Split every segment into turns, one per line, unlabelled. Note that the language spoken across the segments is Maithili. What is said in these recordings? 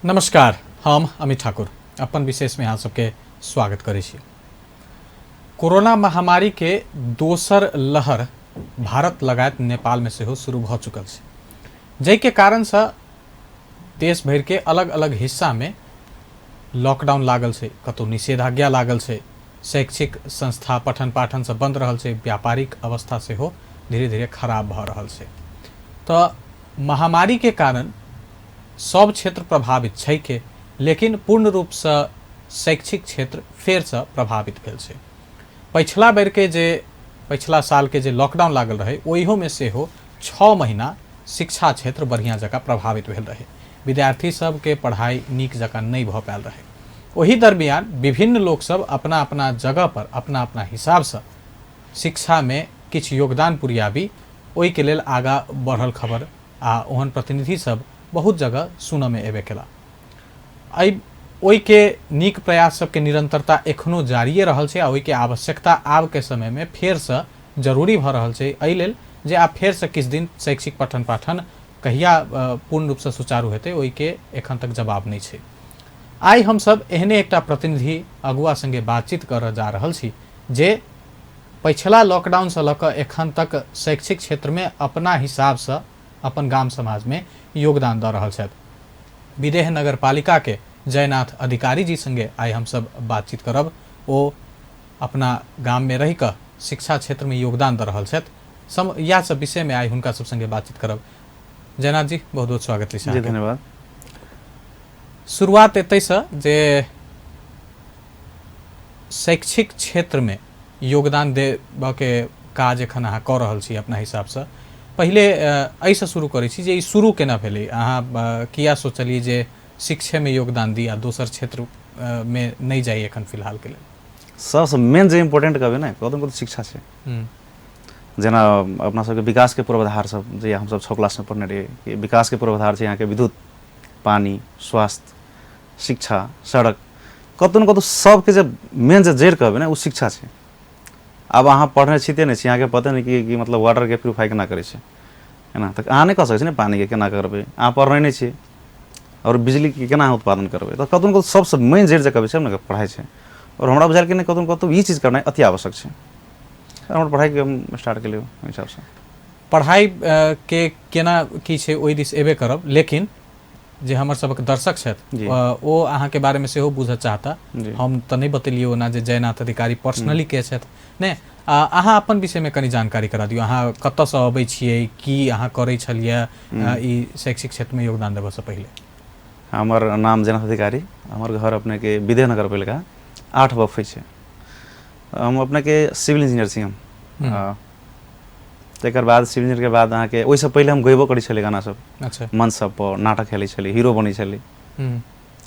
नमस्कार, हम अमित ठाकुर अपन विशेष में अहाँ सबके स्वागत करै छी। कोरोना महामारी के दोसर लहर भारत लगायत नेपाल में सेहो शुरू भ चुकल छै, जाहिके कारण से देश भरि के अलग अलग हिस्सा में लॉकडाउन लागल छै, कतौ निषेधाज्ञा लागल छै, शैक्षिक संस्था पठन पाठन से बंद रहल छै, व्यापारिक अवस्था सेहो धीरे धीरे खराब भ रहल छै। तऽ महामारी के कारण सब क्षेत्र प्रभावित छै के, लेकिन पूर्ण रूपसँ शैक्षिक क्षेत्र फेरसँ प्रभावित भेल छै। पछिला बेरके जे पछिला सालके जे लॉकडाउन लागल रहै ओहियोमे सेहो 6 महीना शिक्षा क्षेत्र बढ़िआँ जकाँ प्रभावित भेल रहै। विद्यार्थी सबके पढ़ाइ नीक जकाँ नहि भऽ पायल रहै। ओहि दरमियान विभिन्न लोकसब अपना अपना जगह पर अपना अपना हिसाबसँ शिक्षामे किछु योगदान पुरियाबी ओहिके लेल आगाँ बढ़ल खबर आ ओहन प्रतिनिधि सब बहुत जगह सुनऽमे एबे केला। एहि ओहिके नीक प्रयास सबके निरंतरता एखनो जारिए रहल छै आ ओहिके आवश्यकता आबके समयमे फेरसँ जरूरी भऽ रहल छै, एहि लेल जे आब फेरसँ किछु दिन शैक्षिक पठन पाठन कहिया पूर्ण रूपसँ सुचारू हेतै ओहिके एखन तक जवाब नहि छै। आइ हमसब एहने एकटा प्रतिनिधि अगुआ सङ्गे बातचीत करऽ जा रहल छी जे पछिला लॉकडाउनसँ लऽ कऽ एखन तक शैक्षिक क्षेत्रमे अपना हिसाबसँ अपन गाम समाजमे योगदान दऽ रहल छथि। विदेह नगरपालिकाके जयनाथ अधिकारी जी सङ्गे आइ हमसब बातचीत करब। ओ अपना गाममे रहि कऽ शिक्षा क्षेत्रमे योगदान दऽ रहल छथि। इएह सब विषयमे आइ हुनका सब सङ्गे बातचीत करब। जयनाथ जी, बहुत बहुत स्वागत अछि।
जी धन्यवाद।
शुरुआत एतहिसँ जे शैक्षिक क्षेत्रमे योगदान देबऽके काज एखन अहाँ कऽ रहल छी अपना हिसाबसँ, पहिले एहिसँ शुरू करै छी जे ई शुरू केना भेलै? अहाँ किया सोचलियै जे शिक्षेमे योगदान दी आ दोसर क्षेत्रमे नहि जाइ एखन फिलहालके लेल?
सबसँ मेन जे इम्पोर्टेंट कहबै ने, कतौ कतौ शिक्षा छै। जेना अपना सबके विकासके पूर्वाधार सब जे हमसब 6 क्लासमे पढ़ने रहियै कि विकासके पूर्वाधार छै अहाँके विद्युत, पानि, स्वास्थ्य, शिक्षा, सड़क, कतौ ने कतौ सबके जे मेन जे जड़ि कहबै ने ओ शिक्षा छै। आब अहाँ पढ़ने छिते नहि छी, अहाँके पते नहि कि मतलब वाटरके प्यूरिफाइ केना करै छै, है ना? तऽ अहाँ नहि कऽ सकै छी ने पानिके केना करबै, अहाँ पढ़ने नहि छी, आओर बिजलीके केना अहाँ उत्पादन करबै। तऽ कतौ ने कतौ सबसँ मेन जड़ि जे कहबै छै ने पढ़ाइ छै। आओर हमरा बुझायल कि नहि कतौ ने कतौ ई चीज करनाइ अति आवश्यक छै। हमर पढ़ाइके हम स्टार्ट केलियै ओहि हिसाबसँ।
पढ़ाइ के केना की छै ओहि दिस एबे करब, लेकिन जे हमर सबक दर्शक छथि ओ अहाँके बारेमे सेहो बुझऽ चाहता। हम तऽ नहि बतेलियै ओना जे जयनाथ अधिकारी पर्सनली के छथि नहि, अहाँ अपन विषयमे कनि जानकारी करा दियौ। अहाँ कतऽसँ अबै छियै, की अहाँ करै छलियै ई शैक्षिक क्षेत्रमे योगदान देबऽसँ पहिले?
हमर नाम जयनाथ अधिकारी, हमर घर अपनेके विदेह नगरपालिका 8 बफै छै। हम अपनेके सिविल इंजीनियर छी हम। तकर बाद सिविल इंजीनियरके बाद अहाँके ओहिसँ पहिले हम गयबो करै छलियै गाना सब।
अच्छा।
मंच सब पर नाटक खेलै छलियै, हीरो बनै छलियै,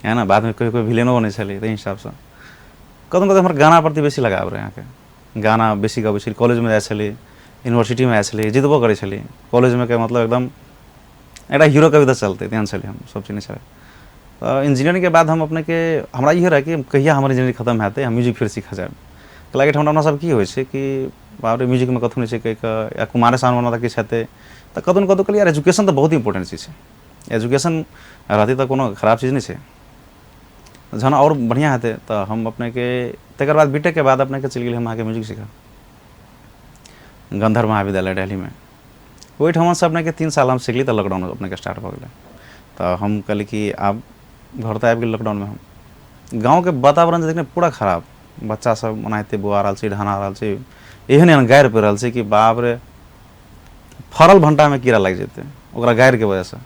है ना? बादमे कहियो कहियो विलेनो बनै छलियै। ताहि हिसाबसँ कतौ कतौ हमर गाना प्रति बेसी लगाव रहै। अहाँके गाना बेसी गबै छलियै, कॉलेजमे जाइ छलियै, यूनिवर्सिटीमे जाइ छलियै, जितबो करै छलियै। कॉलेजमे के मतलब एकदम एकटा हीरो कविता चलतै तेहन छलियै हम, सब चीज नहि छलै। तऽ इंजीनियरिंगके बाद हम अपनेके हमरा इहे रहै कि कहिया हमर इंजीनियरिंग खतम हेतै, हम म्यूजिक फेर सीखऽ जायब। तऽ लागै हमरा सब की होइ छै कि बाप रे म्यूजिकमे कथू नहि छै कहि कऽ, या कुमारे सानू तऽ किछु हेतै। तऽ कतौ ने कतौ कहलियै यार एजुकेशन तऽ बहुत इम्पोर्टेंट चीज छै, एजुकेशन रहतै तऽ कोनो खराब चीज नहि छै, जहन आओर बढ़िआँ हेतै। तऽ हम अपनेके तकर बाद बी टेकके बाद अपनेके चलि गेलियै हम अहाँके म्यूजिक सीखऽ गंधर्व महाविद्यालय दिल्लीमे। ओहिठामसँ अपनेके 3 साल हम सिखली तऽ लॉकडाउन अपनेके स्टार्ट भऽ गेलै। तऽ हम कहली कि आब घर तऽ आबि गेल लॉकडाउनमे। हम गाँवके वातावरण जे देखने पूरा खराब, बच्चा सब ओनाहिते बौआ रहल छै, ढहना रहल छै, एहन एहन गारि पड़ि रहल छै कि बाप रे, फड़ल भण्टामे कीड़ा लागि जेतै ओकरा गारिके वजहसँ,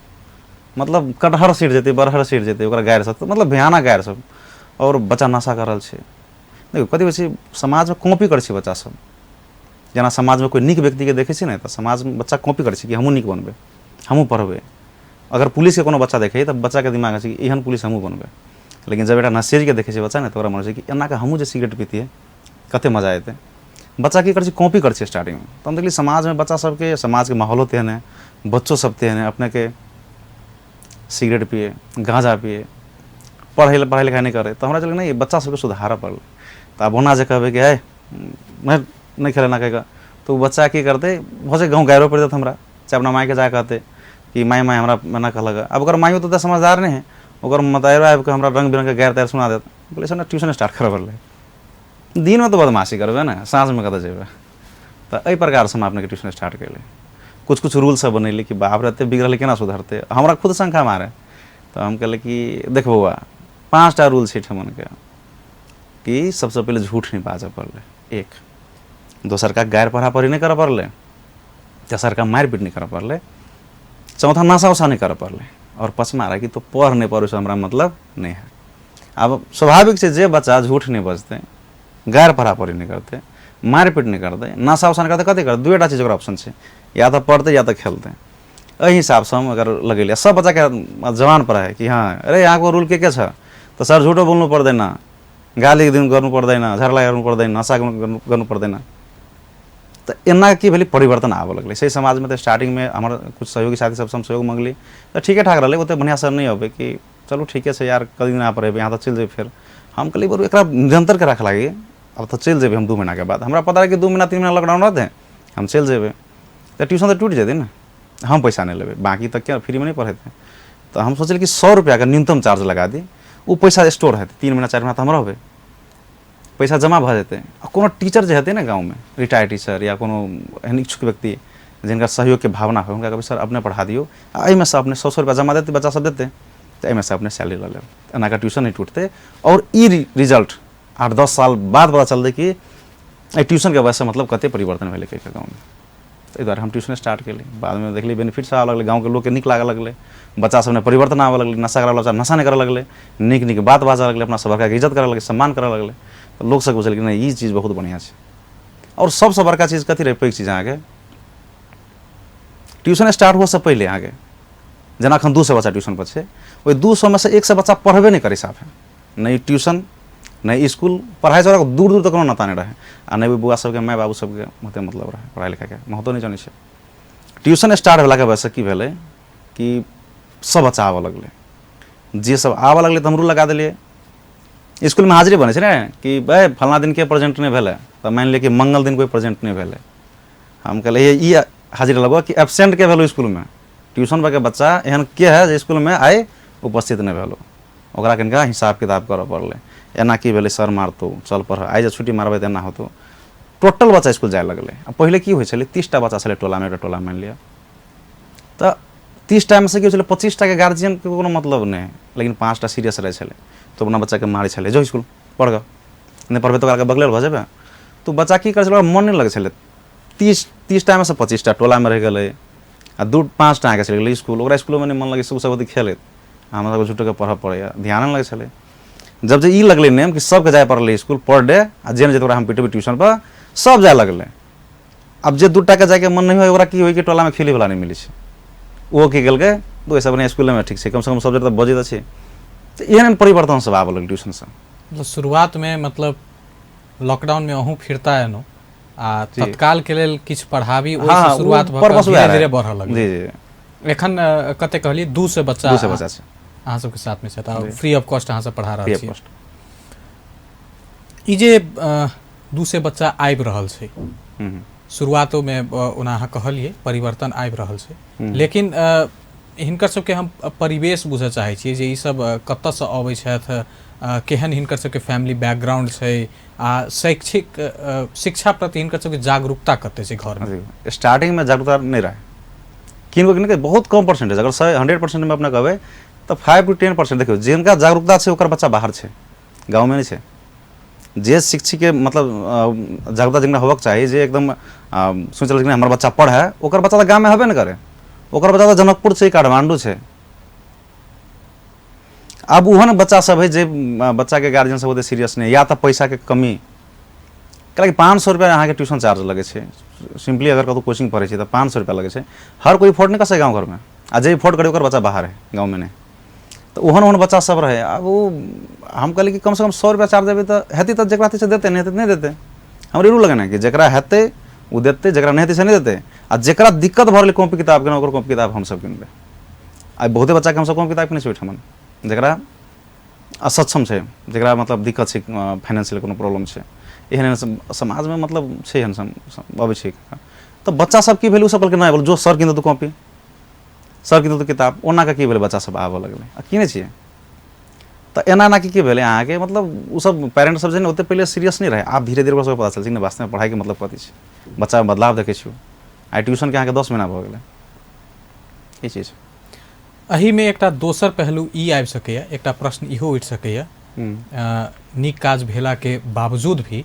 मतलब कटहर सड़ि जेतै, बरहर सड़ि जेतै ओकरा गारिसँ, मतलब भयानक गारि सब। आओर बच्चा नशा कऽ रहल छै। देखियौ कथी होइ छै समाजमे, कॉपी करै छै बच्चा सब। जेना समाजमे कोइ नीक व्यक्तिके देखै छै ने तऽ समाजमे बच्चा कॉपी करै छै कि हमहूँ नीक बनबै, हमहूँ पढ़बै। अगर पुलिसके कोनो बच्चा देखै तऽ बच्चाके दिमाग होइ छै कि एहन पुलिस हमहूँ बनबै। लेकिन जब एकटा नशेरीके देखै छै बच्चा ने तऽ ओकरा मन होइ छै कि एना कऽ हमहूँ जे सिगरेट पीतियै कते मजा एतै। बच्चा की करै छै, कॉपी करै छै स्टार्टिंगमे। तऽ हम देखलियै समाजमे बच्चा सबके, समाजके माहौलो तेहन है, बच्चो सब तेहन है, अपनेके सिगरेट पिए, गाँजा पिए, पढ़ै पढ़ाइ लिखाइ नहि करै। तऽ हमरा चलके नहि बच्चा सबके सुधारऽ पड़लै। तऽ आब ओना जे कहबै कि हे नहि खेलेना कहि कऽ, तऽ ओ बच्चा की करतै, भऽ सकै गाँव गारिओ पड़ि देत हमरा, चाहे अपना मायके जा कहतै कि माय माय हमरा एना कहलक। आब ओकर माइयो तऽ ओतेक समझदार नहि है, ओकर मतारो आबि कऽ हमरा रङ्ग बिरङ्गके गारि तारि सुना देत। कहलियै सर ने ट्यूशन स्टार्ट करऽ पड़लै, दिनमे तऽ बदमाशी करबै ने, साँझमे कतऽ जेबै। तऽ एहि प्रकारसँ हम अपनेके ट्यूशन स्टार्ट केलियै। कुछ कुछ रूल सब बनेली कि बाप रे एते बिगड़ल केना सुधरतै, हमरा खुद शंका मारे। तऽ हम कहलियै कि देख बौआ 5टा रूल छै ठमनके, कि सबसँ पहिले झूठ नहि बाजऽ पड़लै, एक दोसरका गारि पढ़ा पढ़ी नहि करऽ पड़लै, तेसरका मारि पीट नहि करऽ पड़लै, चौथा नशा उशा नहि करऽ पड़लै, आओर पचमा रहै कि तो पढ़ नहि पढ़, ओहिसँ हमरा मतलब नहि है। आब स्वाभाविक छै जे बच्चा झूठ नहि बजतै, गारि पढ़ा पढ़ी नहि करतै, मारि पीट नहि करतै, नशा उशा नहि करतै, कथी करतै? दुएटा चीज ओकरा ऑप्शन छै, या तऽ पढ़तै या तऽ खेलतै। एहि हिसाबसँ हम अगर लगेलियै सब बच्चाके जवान पर है कि हँ अरे यहाँको रूल के के छ, तऽ सर झूठो बोल्नु पर्दैन, गाली दिनु गर्नु पर्दैन, झगडा गर्नु पर्दैन, नशा गर्नु पर्दैन। तऽ एना की भेलै परिवर्तन आबऽ लगलै सही समाजमे। तऽ स्टार्टिंगमे हमर कुछ सहयोगी साथी सबसँ हम सहयोग मङ्गली तऽ ठीके ठाक रहलै, ओते बढ़िआँ सर नहि अबै कि चलू ठीके छै यार कति दिन यहाँ पर एबै, यहाँ तऽ चलि जेबै। फेर हम कहलियै बरू एकरा निरन्तर के राखऽ लागी, आब तऽ चलि जेबै हम 2 महीनाके बाद, हमरा पता रहै कि 2 महीना 3 महीना लॉकडाउन रहतै, हम चलि जेबै तऽ ट्यूशन तऽ टूटि जेतै ने, हम पैसा नहि लेबै, बाँकी तऽ क्या फ्रीमे नहि पढ़ेतै। तऽ हम सोचलियै कि 100 रुपैआके न्यूनतम चार्ज लगा दी, ओ पैसा स्टोर हेतै, 3 महीना 4 महीना तऽ हम रहबै, पैसा जमा भऽ जेतै। आ कोनो टीचर जे हेतै ने गाँवमे, रिटायर्ड टीचर या कोनो एहन इच्छुक व्यक्ति जिनका सहयोगके भावना होइ, हुनका कहबै सर अपने पढ़ा दियौ, आ एहिमे सँ अपने 100 रुपैआ जमा देतै, बच्चा सब देतै, तऽ एहिमे सँ अपने सैलरी लऽ लेब, एना कऽ ट्यूशन नहि टूटतै। आओर ई रिजल्ट 8-10 साल बाद पता चलतै कि एहि ट्यूशनके वजहसँ मतलब कते परिवर्तन भेलै कहि कऽ गाँवमे। एहि दुआरे हम ट्यूशन स्टार्ट केली। बादमे देखली बेनिफिट सब आबऽ लगलै, गाँवके लोकके नीक लागऽ लगलै, बच्चा सबमे परिवर्तन आबऽ लगलै, नशा करऽवला बच्चा नशा नहि करऽ लगलै, नीक नीक बात बाजऽ लगलै, अपना सब बड़काके इज्जत करऽ लगलै, सम्मान करऽ लगलै। तऽ लोक सब बुझलकै नहि ई चीज बहुत बढ़िआँ छै। आओर सबसँ बड़का चीज कथी रहै पैघ चीज अहाँके ट्यूशन स्टार्ट हुअसँ पहिले अहाँके जेना एखन 200 बच्चा ट्यूशन पर छै, ओहि 200 मे सँ 100 बच्चा पढ़बे नहि करै साफे, नहि ट्यूशन नहि इसकुल, पढ़ाइसँ ओकरा दूर दूर तक कोनो नाता नहि रहै, आ नहि ओहि बौआ सबके माय बाबू सबके ओते मतलब रहै, पढ़ाइ लिखाइके महत्व नहि जनै छै। ट्यूशन स्टार्ट भेलाके वजहसँ की भेलै कि सब बच्चा आबऽ लगलै, जे सब आबऽ लगलै तऽ हमरो लगा देलियै। इसकुलमे हाजिरी बनै छै ने कि भाइ फल्लाँ दिनके प्रेजेंट नहि भेलै, तऽ मानि लिअ कि मंगल दिन कोइ प्रेजेंट नहि भेलै, हम कहलियै ई हाजिरी लगबऽ कि एबसेंट के भेलौ इसकुलमे, ट्यूशन के बच्चा एहन के है जे इसकुलमे आइ उपस्थित नहि भेलौ, ओकरा कनिका हिसाब किताब करऽ पड़लै, एना की भेलै सर मारतौ, चल पढ़, आइ जे छुट्टी मारबै तऽ एना होतौ। टोटल बच्चा इसकुल जाय लगलै। आ पहिले की होइ छलै 30टा बच्चा छलै टोलामे, एकटा टोला मानि लिअ तऽ 30टामे सँ की होइ छलै 25टाके गार्जियनके कोनो मतलब नहि, लेकिन 5टा सीरियस रहै छलै तऽ अपना बच्चाके मारै छलै, जो इसकुल पढ़ गऽ, नहि पढ़बै तऽ ओकरा बगले भऽ जेबै। तऽ बच्चा की करै छलै ओकरा मन नहि लगै छलै, 30टामे सँ 25टा टोलामे रहि गेलै आ 2-5टा अहाँके चलि गेलै इसकुल, ओकरा इसकुलोमे नहि मन लगै छै, ओसभ ओतऽ खेलैत, हमरा सबके झूठोके पढ़ऽ पड़ैए, ध्यान नहि लगै छलै। जब जे ई लगलै नियम कि सबके जाय पड़लै इसकुल पर डे, आ जे नहि जेतै ओकरा हम पिटबै ट्यूशन पर, सब जाय लगलै। आब जे 2टाके जायके मन नहि होइ ओकरा की होइ कि टोलामे खेलैवला नहि मिलै छै, ओहो की केलकै तऽ ओहिसँ बढ़िआँ इसकुलेमे ठीक छै, कमसँ कम सब्जेक्ट तऽ बजैत अछि। तऽ एहन एहन परिवर्तन सब आबऽ लगलै ट्यूशनसँ।
मतलब शुरुआतमे मतलब लॉकडाउनमे अहूँ फिरता एलहुँ आ तत्काल के लेल किछु पढ़ाबी, ओहिसँ शुरुआत भऽ कऽ धीरे धीरे बढ़ऽ लगलै।
जी जी।
एखन कते कहलियै 200 बच्चा?
200 बच्चा छै
अहाँ सबके साथमे छथि, फ्री ऑफ कॉस्ट अहाँ सब पढ़ा रहल छी। ई जे 200 बच्चा आबि रहल छै, शुरुआतोमे ओना अहाँ कहलियै परिवर्तन आबि रहल छै, लेकिन हिनकर सबके हम परिवेश बुझऽ चाहै छियै जे ई सब कतऽसँ अबै छथि, केहन हिनकर सबके फैमिली बैकग्राउंड छै, आ शैक्षिक शिक्षा प्रति हिनकर सबके जागरूकता कते छै घरमे।
स्टार्टिंगमे जागरूकता नहि रहै किनको किनको, बहुत कम परसेंटेज, अगर 100% में अपना कहबै तऽ 5 to 10%। देखियौ जिनका जागरूकता छै ओकर बच्चा बाहर छै, गाँवमे नहि छै। जे शिक्षिके मतलब जागरूकता जिनका होबक चाही, जे एकदम सोचल कि हमर बच्चा पढ़ै, ओकर बच्चा तऽ गाममे हेबे नहि करै, ओकर बच्चा तऽ जनकपुर छै, काठमाण्डू छै। आब ओहन बच्चा सब है जे बच्चाके गार्जियन सब ओते सीरियस नहि, या तऽ पैसाके कमी, कैलाकि 500 रुपैआ अहाँके ट्यूशन चार्ज लगै छै, सिम्पली अगर कतहु कोचिंग पढ़ै छै तऽ 500 रुपैआ लगै छै। हर कोइ एफोर्ड नहि कऽ सकै गाँव घरमे, आ जे एफोर्ड करै ओकर बच्चा बाहर है, गाँवमे नहि। तऽ ओहन ओहन बच्चा सब रहै। आब ओ हम कहलियै कि कमसँ कम 100 रुपैआ चार्ज देबै तऽ हेतै तऽ जकरा हेतै से देतै, नहि हेतै तऽ नहि देतै। हमर ई रूल लगेनाइ कि जकरा हेतै ओ देतै, जकरा नहि हेतै से नहि देतै, आ जकरा दिक्कत भऽ रहलै कॉपी किताबके ओकर कॉपी किताब हमसब किनबै। आइ बहुते बच्चाके हमसब कॉपी किताब किनै छी ओहिठमन, जकरा असक्षम छै, जकरा मतलब दिक्कत छै, फाइनेंशियल कोनो प्रॉब्लम छै, एहन एहन समाजमे मतलब छै, एहन अबै छै। तऽ बच्चा सब की भेल, ओ सब कहलकै नहि, जो सर किन देतौ कॉपी, सर किन देतौ किताब। ओना कऽ की भेलै बच्चा सब आबऽ लगलै आ किनै छियै। तऽ एना एना की की भेलै अहाँके, मतलब ओसब पेरेंट सब जे ने ओते पहिले सीरियस नहि रहै, आब धीरे धीरे ओकरा सबके पता चलै छै ने वास्तवमे पढ़ाइके मतलब कथी छै। बच्चामे बदलाव देखै छियौ। आइ ट्यूशनके अहाँके 10 महीना भऽ गेलै ई चीज।
एहिमे एकटा दोसर पहलू ई आबि सकैए, एकटा प्रश्न इहो उठि सकैए, नीक काज भेलाके बावजूद भी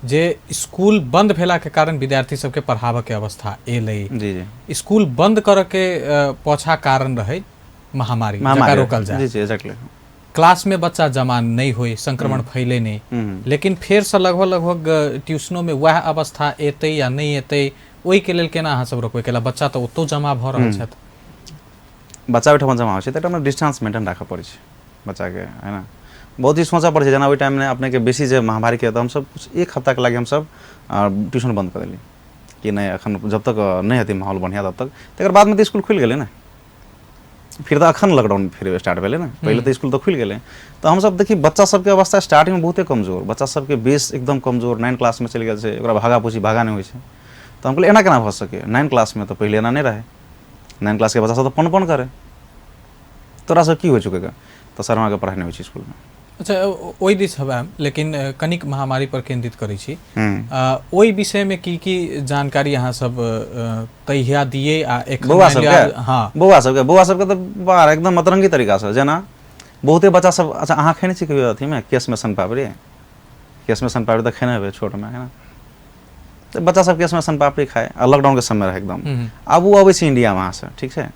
जे स्कूल बंद भेलाके कारण विद्यार्थी सबके पढ़ाबऽके अवस्था एलै।
जी जी।
स्कूल बंद करऽके पाछा कारण रहै महामारी, जकरा रोकल जाय।
जी जी, एक्जैक्टली।
क्लास में बच्चा जमा नहीं होय, संक्रमण फैले नहीं, लेकिन फेर से लगभग लगभग ट्यूशनो में वएह अवस्था एतै या नहीं एतै, ओहिके लेल केना अहाँ सब रोकबै? केला बच्चा तऽ ओतौ जमा भऽ रहल छथि।
बच्चा ओहिठाम जमा होइ छै तऽ एकटा डिस्टेंस मेंटेन राखऽ पड़ै छै बच्चाके, है ना। बहुत चीज सोचऽ पड़ै छै। जेना ओहि टाइममे अपनेके बेसी जे महामारीके, तऽ हमसब कुछ एक हफ्ताके लागि हमसब ट्यूशन बन्द कऽ देलियै कि नहि एखन जब तक नहि हेतै माहौल बढ़िआँ तब तक। तकर बादमे तऽ इसकुल खुलि गेलै ने, फिर तऽ अखन लॉकडाउन फिर स्टार्ट भेलै ने, पहिले तऽ इसकुल तऽ खुलि गेलै। तऽ हमसब देखी बच्चा सबके अवस्था स्टार्टिंगमे बहुते कमजोर, बच्चा सबके बेस एकदम कमजोर, 9 क्लासमे चलि गेल छै, ओकरा भागा पूछी भागा नहि होइ छै। तऽ हम कहलियै एना केना भऽ सकैए, 9 क्लासमे तऽ पहिले एना नहि रहै, 9 क्लासके बच्चा सब तऽ पन पन करै, तोरा सब की होइ छौ कहिके, तऽ सर हमरा पढ़ाइ नहि होइ छै इसकुलमे।
अच्छा, ओहि दिस हब आयब, लेकिन कनिक महामारी पर केंद्रित करै छी। ओहि विषयमे की की जानकारी अहाँ सब तहिया दिए आ एखन
बौआ सबके?
हाँ,
बौआ सबके तऽ बाहर एकदम अतरंगी तरीकासँ, जेना बहुते बच्चा सब। अच्छा, अहाँ खेने छी कहियो अथीमे केशमे सनपापड़ी? केशमे सनपापड़ी तऽ खेने हेबै छोटमे, है ना। तऽ बच्चा सब केशमे सनपापड़ी खाए, आ लॉकडाउनके समय रहै एकदम। आब ओ अबै छै इंडिया वहाँसँ, ठीक छै,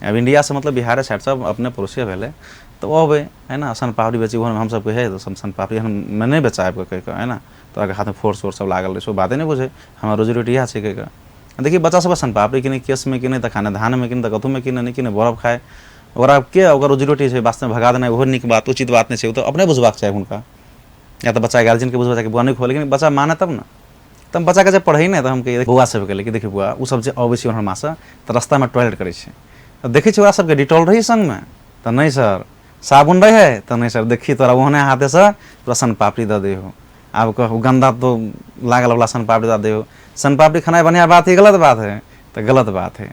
अब इंडियासँ मतलब बिहारे साइडसँ अपने पड़ोसिए भेलै, तऽ ओ अबै है ना, सनपापड़ी बेची, ओहन हमसब कहै तऽ सनपापड़ी एहनमे नहि बेचा आबि कऽ कहिकऽ, है ना, तोराके हाथमे फोर्स वोर्स सब लागल रहै छै, ओ बाते नहि बुझै, हमरा रोजी रोटी इएह छै कहिकऽ। देखिए बच्चा सबके सनपापड़ी किनै, केशमे किनै, तऽ खाना धानमे किनै, तऽ कथूमे किनै, नहि किनै, बरफ खाए, ओकरा के ओकर रोजी रोटी छै, वास्तवमे भगा देनाइ ओहो नीक बात उचित बात नहि छै। ओ तऽ अपने बुझबाक चाही हुनका, या तऽ बच्चा गार्जियनके बुझबाक चाही बौआ नहि खुआ, लेकिन बच्चा माने तब ने। तऽ हम बच्चाके जब पढ़ै ने तऽ हम कहियै बौआ सबके कहलियै कि देखियौ बौआ, ओ सब जे अबै छै ओम्हरमासँ तऽ रस्तामे टॉयलेट करै छै, तऽ देखै छियै ओकरा सबके डिटॉल रहै सङ्गमे, तऽ नहि सर, साबुन रहै, तऽ नहि सर, देखी तोरा ओहने हाथेसँ तोरा सनपापड़ी दऽ दै हो, आब कहू गन्दा तो लागल वाला सनपापड़ी दऽ दै हो, सनपापड़ी खेनाइ बढ़िआँ बात है गलत बात है, तऽ गलत बात है।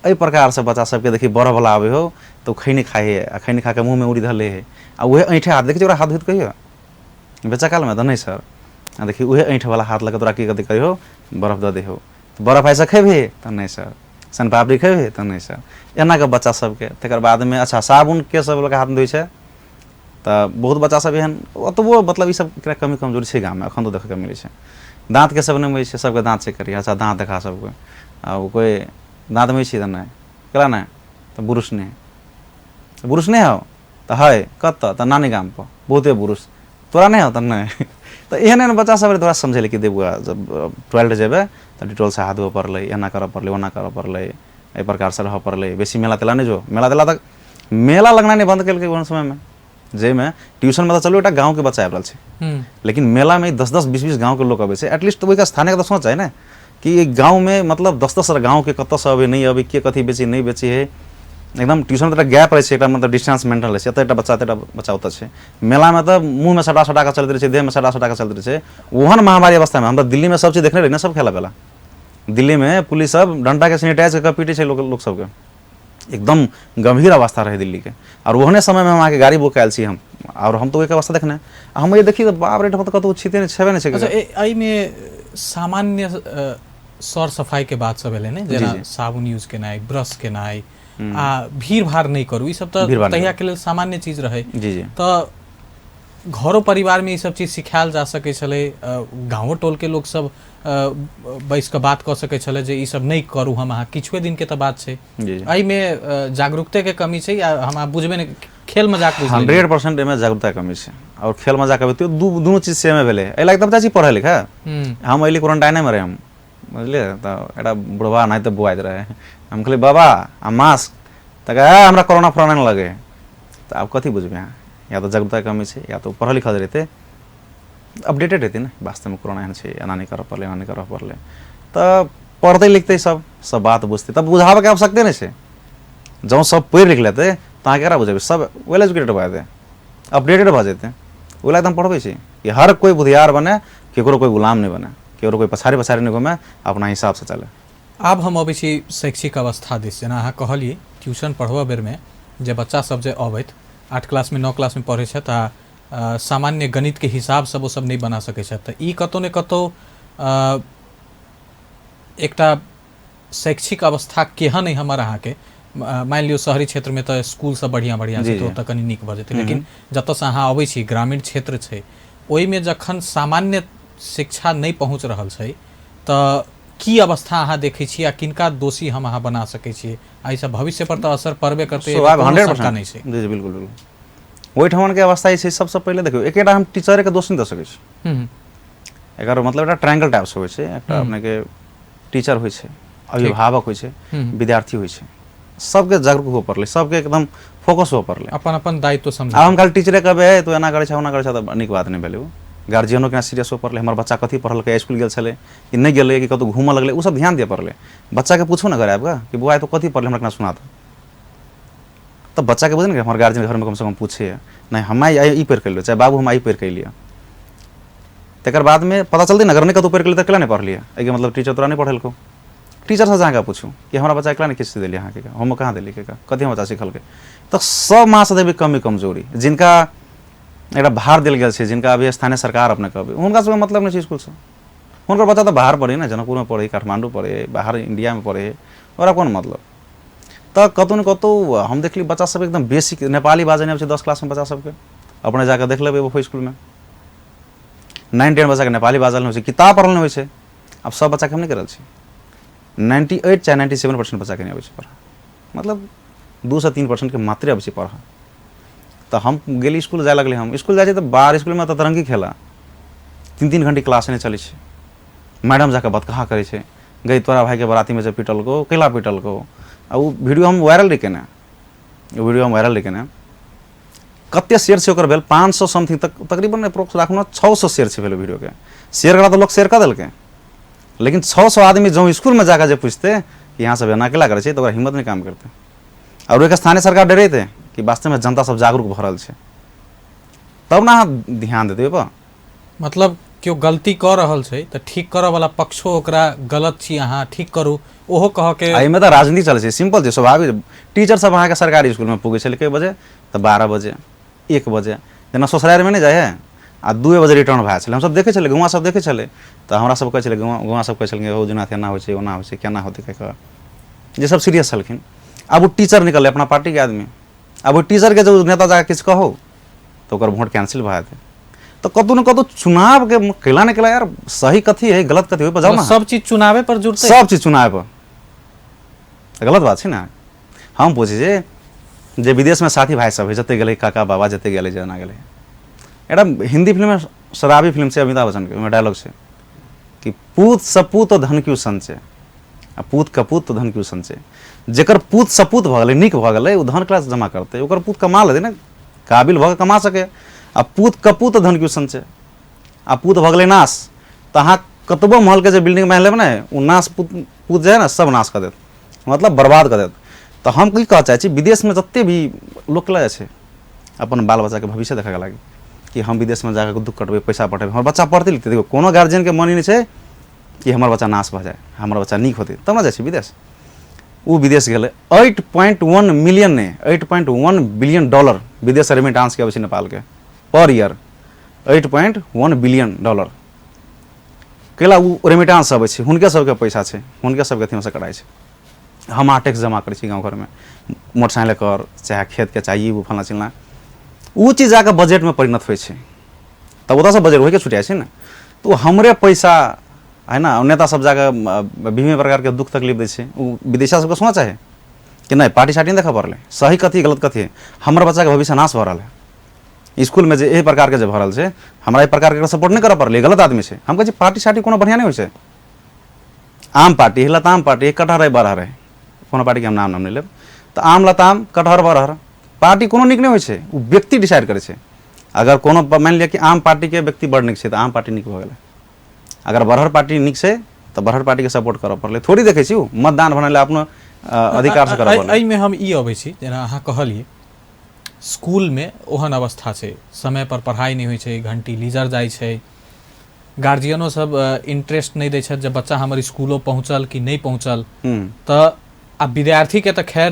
एहि प्रकारसँ बच्चा सबके देखी बरफवला आबै हो तऽ ओ खैनी खाइ है, आ खैनी खाके मुँहमे उड़ी धऽ लै है, आ उहे ऐँठे हाथ देखै छियै ओकरा हाथ धोइत कहियो बच्चा कालमे, तऽ नहि सर, आ देखी उहे ऐँठवला हाथ लऽ कऽ तोरा की कथी कहियो बरफ दऽ दै हो, तऽ बरफ आइसँ खेबही, तऽ नहि सर, सनपापड़ी खेबही, तऽ नहि सर, एना कऽ बच्चा सबके। तकर बादमे अच्छा साबुन के सब लऽ कऽ हाथ धोइ छै, तऽ बहुत बच्चा सब एहन ओतबो मतलब ई सब कमी कमजोरी छै गाममे एखन तऽ देखैके मिलै छै। दाँतके सब नहि होइ छै, सबके दाँत चेक करिहे, अच्छा दाँत देखा सबके, आ ओ कोइ दाँत होइ छै तऽ नहि, केला नहि, तऽ बुरुश नहि, बुरुश नहि हौ, तऽ है कतऽ, तऽ नानी गामपर बहुते बुरुश, तोरा नहि हौ, तऽ नहि। तऽ एहन एहन बच्चा सब रहै, तोरा समझेलै कि देख बौआ जब टॉयलेट जेबै तऽ डिटॉलसँ हाथ धोअ पड़लै, एना करऽ पड़लै, ओना करऽ पड़लै, एहि प्रकारसँ रहऽ पड़लै, बेसी मेला तेला नहि जो, मेला तेला तऽ मेला लगनाइ नहि बन्द केलकै ओहन समयमे, जाहिमे ट्यूशनमे तऽ चलू एकटा गाँवके बच्चा आबि रहल छै, लेकिन मेलामे 10-10 20-20 गाँवके लोक अबै छै, एटलीस्ट ओहिके स्थानीयके तऽ सोच है ने कि गाँवमे मतलब 10-10 गाँवके कतऽसँ अबै नहि अबै, के कथी बेची नहि बेची है, एकदम ट्यूशन तऽ एकटा गैप रहै छै, एकटा मतलब डिस्टेंस मेंटेन रहै छै, एतऽ एकटा बच्चा एतऽ एकटा बच्चा ओतऽ छै। मेलामे तऽ मुँहमे सटा सटा कऽ चलैत रहै छै, देहमे सटा सटा कऽ चलैत रहै छै। ओहन महामारी अवस्थामे हम तऽ दिल्लीमे सब चीज देखने रही ने, सब खेला बेला दिल्लीमे पुलिस सब डंटाके सैनिटाइज कऽ कऽ पीटै छै लोक सबके, एकदम गंभीर अवस्था रहै दिल्लीके। आओर ओहने समयमे हम अहाँके गाड़ी बुक कयल छी हम, आओर हम तऽ ओहिके अवस्था देखने, आ हम ये देखी तऽ बाप रे, तऽ कतहु छिते नहि छेबे नहि छै।
अच्छा, एहिमे सामान्य सर सफाई के बात सब एलै ने, जेना साबुन यूज केनाइ, ब्रश केनाइ, आ भीड़ भाड़ नहि करू, ई सब तऽ तहिया के लेल सामान्य चीज रहै।
जी जी।
तऽ घरो परिवारमे ई सब चीज सिखायल जा सकै छलै, गाँवो टोलके लोक सब बैस कऽ बात कऽ सकै छलै जे ई सब नहि करू, हम अहाँ किछुए दिनके तऽ बात छै। एहिमे जागरूकताके कमी छै या हम बुझबे नहि, खेल मजाक
100% एहिमे जागरूकता कमी छै, आओर खेल मजाक अबै तऽ दुनू चीज सेमे भेलै। एहि लागि तऽ बच्चा छी पढ़ै लिखै, हम अयली क्वारंटाइनेमे रहै हम, बुझलियै, तऽ एकटा बुढ़बा एनाहिते बौआइत रहै, हम कहलियै बाबा आ मास्क, तऽ कहै हमरा कोरोना फोरोना नहि लगै। तऽ आब कथी बुझबै अहाँ, या तऽ जागरूकता कमी छै, या तऽ पढ़ल लिखल रहितै अपडेटेड हेतै ने, वास्तवमे कोरोना एहन छै, एना नहि करऽ पड़लै, एना नहि करऽ पड़लै, तऽ पढ़तै लिखतै सब सब बात बुझतै, तब बुझाबैके आवश्यकते नहि छै। जँ सब पढ़ि लिख लेतै तऽ अहाँ केकरा बुझेबै, सब वेल एजुकेटेड भऽ जेतै, अपडेटेड भऽ जेतै। ओहि लागि तऽ हम पढ़बै छी कि हर कोइ बुधियार बने, केकरो कोइ गुलाम नहि बने, केकरो कोइ पछाड़ी पछाड़ी नहि घूमे, अपना हिसाबसँ चले।
आब हम अबै छी शैक्षिक अवस्था दिस। जेना अहाँ कहलियै ट्यूशन पढ़बऽ बेरमे जे बच्चा सब जे अबैत 8 क्लासमे 9 क्लासमे पढ़ै छथि आ सामान्य गणितके हिसाब सब ओ सब नहि बना सकै छथि, तऽ ई कतहु ने कतहु एकटा शैक्षिक अवस्था केहन अइ हमर अहाँके। मानि लियौ शहरी क्षेत्रमे तऽ स्कूल सब बढ़िआँ बढ़िआँ छै, तऽ ओतऽ कनि नीक भऽ जेतै, लेकिन जतऽसँ अहाँ अबै छी ग्रामीण क्षेत्र छै, ओहिमे जखन सामान्य शिक्षा नहि पहुँच रहल छै तऽ की अवस्था अहाँ देखै छी आ किनका दोषी हम अहाँ बना सकै छियै? एहिसँ भविष्य पर तऽ असर पड़बे करतै, एहिमे कोनो शंका नहि छै।
जी जी, बिल्कुल बिल्कुल। ओहिठामके अवस्था जे छै, सबसँ पहिले देखियौ, एकेटा हम टीचरेके दोष नहि दऽ सकै छी। एकर मतलब एकटा ट्रायंगल टाइपसँ होइ छै। एकटा अपनेके टीचर होइ छै, अभिभावक होइ छै, विद्यार्थी होइ छै। सबके जागरूक हुअ पड़लै, सबके एकदम फोकस हुअ पड़लै,
अपन अपन दायित्व समझ।
आब हम खाली टीचरे कहबै तू एना करै छै ओना करै छै तऽ नीक बात नहि भेलै। ओ गार्जियनो केना सीरियस हुअ पड़लै, हमर बच्चा कथी पढ़लकै, इसकुल गेल छलै कि नहि गेलै, कि कतहु घूमऽ लगलै, ओ सब ध्यान दिअ पड़लै। बच्चाके पूछू ने घर आबि कऽ कि बौआ तू कथी पढ़ले, हमरा केना सुना दे, तऽ बच्चाके बुझल ने हमर गार्जियन घरमे कमसँ कम पूछे, नहि हम आइ ई पढ़ि कऽ एलियै, चाहे बाबू हम आइ पढ़ि कऽ एलियै। तकर बादमे पता चलतै ने, अगर नहि कतहु पढ़ि कऽ एलियै तऽ केना नहि पढ़लियै, एहिके मतलब टीचर तोरा नहि पढ़ेलकौ। टीचरसँ जाकऽ पूछू कि हमरा बच्चा केना नहि किछु देलियै अहाँके, होमवर्क कहाँ देलियै, कथी हमर बच्चा सिखलकै। तऽ सब मास देबै कमी कमजोरी, जिनका एकटा भार देल गेल छै, जिनका अभी स्थानीय सरकार अपने कहबै, हुनका सबके मतलब नहि छै इसकुलसँ। हुनकर बच्चा तऽ बाहर पढ़ै ने, जनकपुरमे पढ़ै, काठमाण्डू पढ़ै, बाहर इण्डियामे पढ़ै, ओकरा कोन मतलब। तऽ कतहु ने कतहु हम देखली बच्चा सब एकदम बेसिक नेपाली बाजै नहि अबै छै 10 क्लासमे बच्चा सबके। अपने जाकऽ देख लेबै ओहो इसकुलमे 9 10 बच्चाके नेपाली बाजल नहि होइ छै, किताब पढ़ल नहि होइ छै। आब सब बच्चाके हम नहि कहि रहल छी, 98 चाहे 97% बच्चाके नहि अबै छै पढ़ऽ, मतलब 2 से 3%के मात्रे अबै छै पढ़ऽ। तऽ हम गेली इसकुल जाय लगलै, हम इसकुल जाइ छियै तऽ बाहर इसकुलमे तऽ तरंगी खेला, 3-3 घंटे क्लास नहि चलै छै। मैडम जाकऽ बतकहा करै छै, गई तोरा भाइके बरातीमे जे पिटलकौ कैला पिटलकौ। आ ओ वीडियो हम वायरल रही केने, ओ वीडियो हम वायरल रही केने, कते शेयर छै ओकर भेल 500 समथिंग तक, तकरीबन अप्रोक्स राखू ने 600 शेयर छै भेल वीडियोके। शेयर करा तऽ लोक शेयर कऽ देलकै, लेकिन 600 आदमी जँ इसकुलमे जाकऽ जे पूछतै कि यहाँ सब एना केला करै छै तऽ ओकरा हिम्मत नहि काम करतै। आओर एक स्थानीय सरकार डरेतै कि वास्तवमे जनता सब जागरूक भऽ रहल छै, तब ने अहाँ ध्यान देतै ओहिपर।
मतलब केओ गलती कऽ रहल छै तऽ ठीक करऽ वाला पक्षो ओकरा गलत छी अहाँ ठीक करू ओहो कहऽ के।
एहिमे तऽ राजनीति चलै छै, सिंपल छै, स्वाभाविक। टीचर सब अहाँके सरकारी इसकुलमे पुगै छलै कए बजे, तऽ 12 बजे 1 बजे, जेना ससुरारिमे नहि जाइ है, आ 2 बजे रिटर्न भए छलै। हमसब देखै छलै, गौआँ सब देखै छलै, तऽ हमरा सब कहै छलै, गौआँ सब कहै छलखिन हौ जेना एना होइ छै ओना होइ छै केना होतै कहि कऽ, जे सब सीरियस छलखिन। आब ओ टीचर निकललै अपना पार्टीके आदमी, आब ओहि टीचरके जब नेता जाकऽ किछु कहौ तऽ ओकर वोट कैंसिल भए जेतै। तऽ कतहु ने कतहु चुनावके केला नहि केला यार, सही कथी है गलत कथी ओहिपर जाउ ने।
सब चीज चुनावे पर जुड़तै,
सब चीज चुनावे पर गलत बात छै ने। हम पूछै छी जे विदेशमे साथी भाइ सब है जते गेलै, काका बाबा जते गेलै जेना गेलै, एकटा हिंदी फिल्ममे शराबी फिल्म छै अमिताभ बच्चनके, ओहिमे डायलॉग छै कि पूत सपूत धन क्यों संचय, आ पूत कपूत धन क्यों संचय। जकर पूत सपूत भऽ गेलै, नीक भऽ गेलै, ओ धन क्लास जमा करतै, ओकर पूत कमा लेतै ने, काबिल भऽ कऽ कमा सकै। आ पूत कपूत धन क्यों संचय, आ पूत भऽ गेलै नाश, तऽ अहाँ कतबो महलके जे बिल्डिंग बना लेबै ने, ओ नाश पूत पूत जे है ने सब नाश कऽ देत, मतलब बर्बाद कऽ देत। तऽ हम की कहऽ चाहै छी, विदेशमे जते भी लोक लऽ जाइ छै अपन बाल बच्चाके भविष्य देखैके लागि कि हम विदेशमे जाकऽ दुःख कटबै, पैसा पठेबै, हमर बच्चा पढ़तै लिखतै। देखियौ कोनो गार्जियनके मन ई नहि छै कि हमर बच्चा नाश भऽ जाय, हमर बच्चा नीक होतै तब ने जाइ छै विदेश। ओ विदेश गेलै 8.1 मिलियन नहि, 8.1 बिलियन डॉलर विदेशसँ रेमिटांसके अबै छै नेपालके पर ईयर, 8.1 बिलियन डॉलर। कैला ओ रेमिटांस अबै छै, हुनके सबके पैसा छै, हुनके सबके अथीमे से कटाइ छै। हम अहाँ टैक्स जमा करै छी गाँव घरमे, मोटरसाइकिल कर चाहे खेतके चाहे ई ओ फल्लाँ चिल्लाँ, ओ चीज जाकऽ बजटमे परिणत होइ छै, तब ओतऽसँ बजट होइके छुटि जाइ छै ने। तऽ ओ हमरे पैसा है ने, नेता सब जाकऽ विभिन्न प्रकारके दुःख तकलीफ दै छै। ओ विदेशिया सबके सोच है कि नहि पार्टी सार्टी नहि देखऽ पड़लै, सही कथी गलत कथी, हमर बच्चाके भविष्य नाश भऽ रहल है इसकुलमे जे एहि प्रकारके जे भऽ रहल छै, हमरा एहि प्रकारके सपोर्ट नहि करऽ पड़लै, गलत आदमी छै। हम कहै छी पार्टी सार्टी कोनो बढ़िआँ नहि होइ छै, आम पार्टी है, लताम पार्टी है, कटहर है, बरहर है, कोनो पार्टीके हम नाम नाम नहि लेब, तऽ आम लताम कटहर बरहर पार्टी कोनो नीक नहि होइ छै, ओ व्यक्ति डिसाइड करै छै। अगर कोनो मानि लिअ कि आम पार्टीके व्यक्ति बड़ नीक छै तऽ आम पार्टी नीक भऽ गेलै, अगर बरहर पार्टी नीक छै तऽ बरहर पार्टीके सपोर्ट करऽ पड़लै। थोड़ी देखै छी ओ मतदान भरने लए अपनो अधिकारसँ करऽ पड़लै।
एहिमे हम ई अबै छी, जेना अहाँ कहलियै स्कूलमे ओहन अवस्था छै, समय पर पढ़ाइ नहि होइ छै, घंटी लीजर जाइ छै, गार्जियनो सब इंटरेस्ट नहि दै छथि जे बच्चा हमर स्कूलो पहुँचल कि नहि पहुँचल, तऽ आ विद्यार्थीके तऽ खैर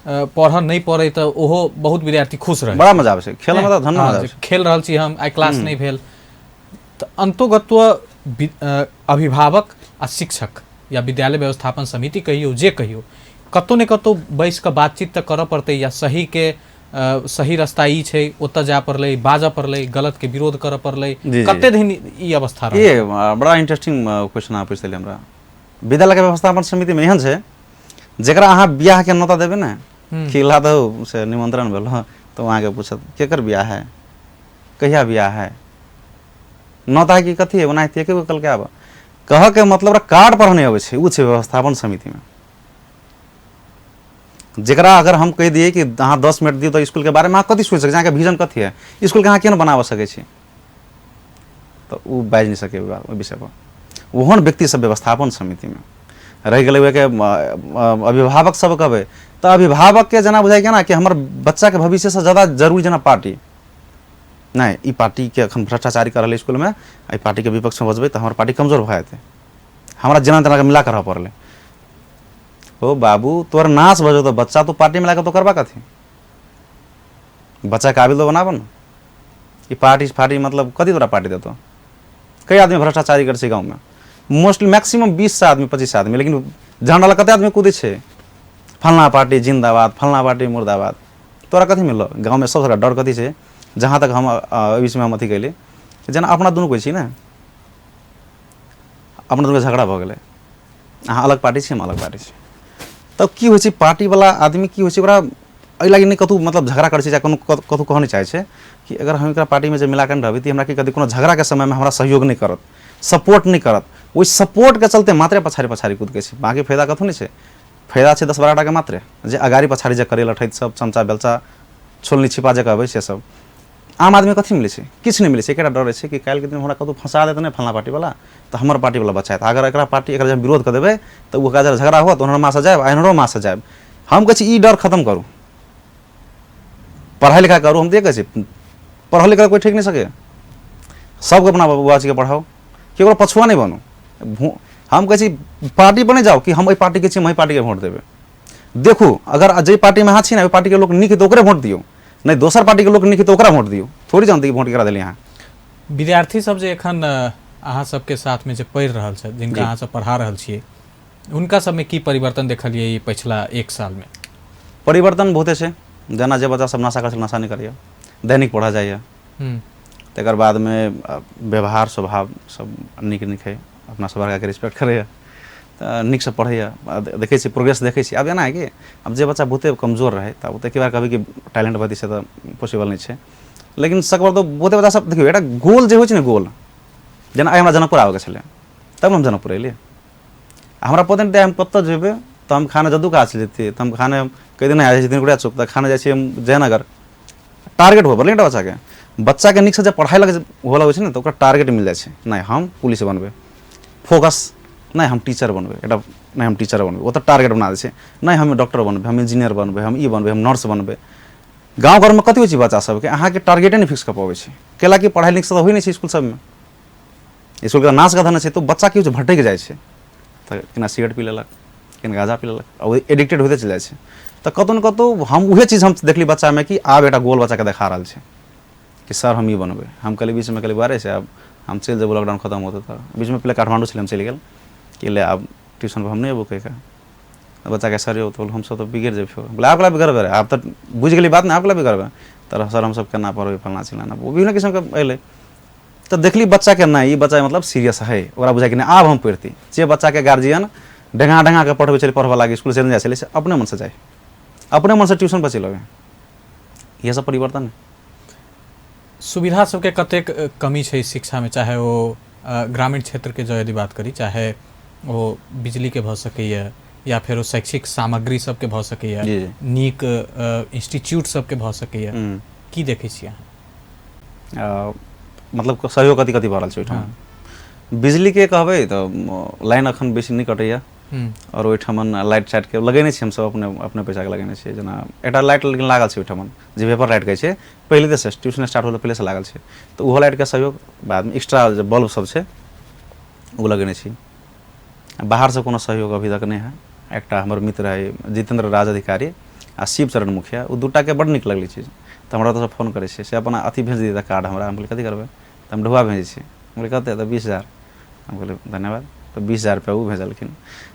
पढ़ऽ नहि पड़ै तऽ ओहो बहुत विद्यार्थी खुश रहै।
बड़ा मजा आबै छै खेलमे, तऽ धन मजा आबै छै।
खेल रहल छी हम, आइ क्लास नहि भेल। तऽ अन्तोगत्व अभिभावक आ शिक्षक या विद्यालय व्यवस्थापन समिति कहियौ, जे कहियौ, कतहु ने कतहु बैस कऽ बातचीत तऽ करऽ पड़तै, या सहीके सही रास्ता ई छै, ओतऽ जाय पड़लै, बाजऽ पड़लै, गलतके विरोध करऽ पड़लै। कते दिन ई अवस्था रहै?
ये बड़ा इंटरेस्टिंग क्वेश्चन अहाँ पूछि देलियै हमरा। विद्यालयके व्यवस्थापन समितिमे एहन छै, जकरा अहाँ बियाहके नोता देबै ने कि ला दहो से निमंत्रण भेल, तऽ ओ अहाँके पूछत, केकर बियाह है, कहिया बियाह है, नोता कि कथी है, ओनाहिते एके गो कहलकै। आब कहऽके मतलब कार्ड पर नहि अबै छै। ओ छै व्यवस्थापन समितिमे, जकरा अगर हम कहि दियै कि अहाँ 10 मिनट दियौ तऽ इसकुलके बारेमे अहाँ कथी सोचि सकै छी, अहाँके विजन कथी है, इसकुलके अहाँ केना बनाबऽ सकै छी, तऽ ओ बाजि नहि सकै ओहि विषयपर। ओहन व्यक्ति सब व्यवस्थापन समितिमे रहि गेलै। ओहिके अभिभावक सब कहबै तऽ अभिभावकके जेना बुझाइ केना कि हमर बच्चाके भविष्यसँ ज्यादा जरूरी जेना पार्टी। नहि, ई पार्टीके एखन भ्रष्टाचारी कऽ रहल इसकुलमे, एहि पार्टीके विपक्षमे बजबै तऽ हमर पार्टी कमजोर भऽ जेतै, हमरा जेना तेना मिला कऽ रहऽ पड़लै। ओ बाबू, तोहर नाश भऽ जेतौ बच्चा, तू पार्टी मिला कऽ तो करबा कथी? बच्चा काबिल तो बनाबऽ ने। ई पार्टी फार्टी मतलब कथी तोरा पार्टी देतौ? कई आदमी भ्रष्टाचारी करै छै गाँवमे, मोस्टली मैक्सिमम 20 आदमी, 25 आदमी, लेकिन झंडा लऽ कते आदमी कूदै छै, फलना पार्टी जिन्दाबाद, फलना पार्टी मुर्दाबाद। तोरा कथी मिललो? गाँवमे सबसँ बड़ा डर कथी छै? जहाँ तक हम एहि विषयमे हम अथी कयली, जेना अपना दुनू कोइ छी ने, अपना दुनूके झगड़ा भऽ गेलै, अहाँ अलग पार्टी छी, हम अलग पार्टी छी, तब की होइ छै? पार्टीवला आदमी की होइ छै, ओकरा एहि लागि नहि कतहु मतलब झगड़ा करै छै या कोनो कतहु कहऽ नहि चाहै छै कि अगर हम एकरा पार्टीमे जे मिलाके रहबै तऽ हमरा की कहतै, कोनो झगड़ाके समयमे हमरा सहयोग नहि करत, सपोर्ट नहि करत। ओहि सपोर्टके चलते मात्रे पछाड़ी पछाड़ी कुदकै छै। बाँकी फायदा कतहु नहि छै। फायदा छै 10-12 टाके मात्रे, जे अगाड़ी पछाड़ी जे करै लठैत सब, चमचा बेलचा छोलनी छिपा जे कहबै से सब। आम आदमी कथी मिलै छै? किछु नहि मिलै छै। एकेटा डर रहै छै कि काल्हिके दिन हमरा कतहु फँसा देत नहि फल्लाँ पार्टीवला, तऽ हमर पार्टीवला बचायत। अगर एकरा पार्टी एकरा जब विरोध कऽ देबै तऽ ओकरा जब झगड़ा हुआ तऽ ओनहर मासँ जायब आ एन्हरो मासँ जायब। हम कहै छी ई डर खतम करू, पढ़ाइ लिखाइ करू। हम तऽ कहै छी पढ़ल लिखल कोइ ठीक नहि सकै। सबके अपना बौआ के पढ़ाउ, केकरो पछुआ नहि बनू। हम कहै छी पार्टी पर नहि जाउ कि हम एहि पार्टीके छी, हम एहि पार्टीके वोट देबै। देखू, अगर जाहि पार्टीमे अहाँ छी ने, ओहि पार्टीके लोक नीक है तऽ ओकरे वोट दियौ, नहि दोसर पार्टीके लोक नीक है तऽ ओकरा वोट दियौ। थोड़ी जानते कि वोट केकरा देलियै अहाँ।
विद्यार्थी सब जे एखन अहाँ सबके साथमे जे पढ़ि रहल छथि, जिनका अहाँ सब पढ़ा रहल छियै, हुनका सबमे की परिवर्तन देखलियै ई पछिला एक सालमे?
परिवर्तन बहुते छै। जेना जे बच्चा सब नशा करै छै, नशा नहि करैए, दैनिक पढ़ऽ जाइए। तकर बादमे व्यवहार स्वभाव सब नीक नीक हइ, अपना सब बड़काके रिस्पेक्ट करैए, तऽ नीकसँ पढ़ैए। देखै छियै, प्रोग्रेस देखै छियै। आब एना हइ कि आब जे बच्चा बहुते कमजोर रहै तऽ ओ तऽ एके बार कहबै कि टैलेंट भऽ से तऽ पॉसिबल नहि छै, लेकिन सकबर तऽ बहुते बच्चा सब देखियौ, एकटा गोल जे होइ छै ने, गोल जेना आइ हमरा जनकपुर आबैके छलै तब ने हम जनकपुर एलियै। हमरा पते नहि हम कतऽ जेबै, तऽ हम खाना जदू काज जैतियै तऽ हम खाना कहि दिन जाइ छी तिनकुड़िया चौक, तऽ खाना जाइ छियै हम जयनगर। टारगेट हुअ पड़लै एकटा बच्चाके। बच्चाके नीकसँ जब पढ़ाइ लग हुअ लगै छै ने, तऽ ओकरा टारगेट मिल जाइ छै, नहि हम पुलिस बनबै, फोकस, नहि हम टीचर बनबै, एकटा नहि हम टीचर बनबै, ओतऽ टारगेट बना दै छै, नहि हम डॉक्टर बनबै, हम इंजीनियर बनबै, हम ई बनबै, हम नर्स बनबै। गाँव घरमे कथी होइ छै, बच्चा सबके अहाँके टारगेटे नहि फिक्स कऽ पबै छै, कैला कि पढ़ाइ नीकसँ तऽ होइ नहि छै इसकुल सबमे, इसकुलके नाच गाना छै, तऽ बच्चा की होइ छै, भटकि जाइ छै, तऽ केना सिगरेट पी लेलक, केना गाँजा पी लेलक, आ ओ एडिक्टेड होइते चलि जाइ छै। तऽ कतहु ने कतहु हम उएह चीज हम देखली बच्चामे कि आब एकटा गोल बच्चाके देखा रहल छै कि सर हम ई बनबै। हम कहलियै बीचमे, कहलियै बौआ रे से आब हम चलि जेबौ, लॉकडाउन खतम होतै तऽ। बीचमे पहिले काठमाण्डू छलै, हम चलि गेल कि ले आब ट्यूशनपर हम नहि अयबो कहि कऽ। बच्चाके सर यौ तऽ हमसब तऽ बिगड़ि जेबै फेर। बोले आब कला बिगड़बै रे, आब तऽ बुझि गेली बात ने, आब कला बिगड़बै? तऽ सर हमसब केना पढ़बै, फल्लाँ चिल्लाँ, ओ विभिन्न किस्मके अयलै। तऽ देखली बच्चाके, नहि ई बच्चा मतलब सीरियस है, ओकरा बुझाइ कि नहि आब हम पढ़िती। जे बच्चाके गार्जियन डेंगा डेंगा के पढ़बै छलै, पढ़बऽ लागि इसकुल चलि जाइ छलै, से अपने मनसँ जाइ, अपने मनसँ ट्यूशन पर चलि अबै। इएह सब परिवर्तन है।
सुविधा सबके कतेक कमी छै शिक्षामे, चाहे ओ ग्रामीण क्षेत्रके जँ यदि बात करी, चाहे ओ बिजलीके भऽ सकैए या फेर ओ शैक्षिक सामग्री सबके भऽ सकैए, नीक इंस्टीट्यूट सबके भऽ सकैए, की देखै छियै अहाँ?
मतलब सहयोग कथी कथी भऽ रहल छै ओहिठाम? बिजलीके कहबै तऽ लाइन अखन बेसी नहि कटैए, आओर ओहिठमन लाइट साइटके लगेने छी हमसब, अपने अपने पैसाके लगेने छियै। जेना एकटा लाइट लेकिन लागल छै ओहिठमन, जे वेपर लाइट कहै छै, पहिले से ट्यूशन स्टार्ट होलै पहिलेसँ लागल छै, तऽ ओहो लाइटके सहयोग। बादमे एक्स्ट्रा जे बल्ब सब छै ओ लगेने छी। बाहरसँ कोनो सहयोग अभी तक नहि है। एकटा हमर मित्र है जितेन्द्र राज अधिकारी, आ शिवचरण मुखिया, ओ दूटाके बड्ड नीक लगलै चीज। तऽ हमरा ओतऽसँ फोन करै छै से अपन अथी भेज दिअ कार्ड हमरा। हम कहलियै कथी करबै? तऽ हम ढुआ भेजै छी। हम कहलियै कतेक? तऽ 20,000। हम कहलियै धन्यवाद। तऽ 20,000 रुपैआ ओ भेजलखिन।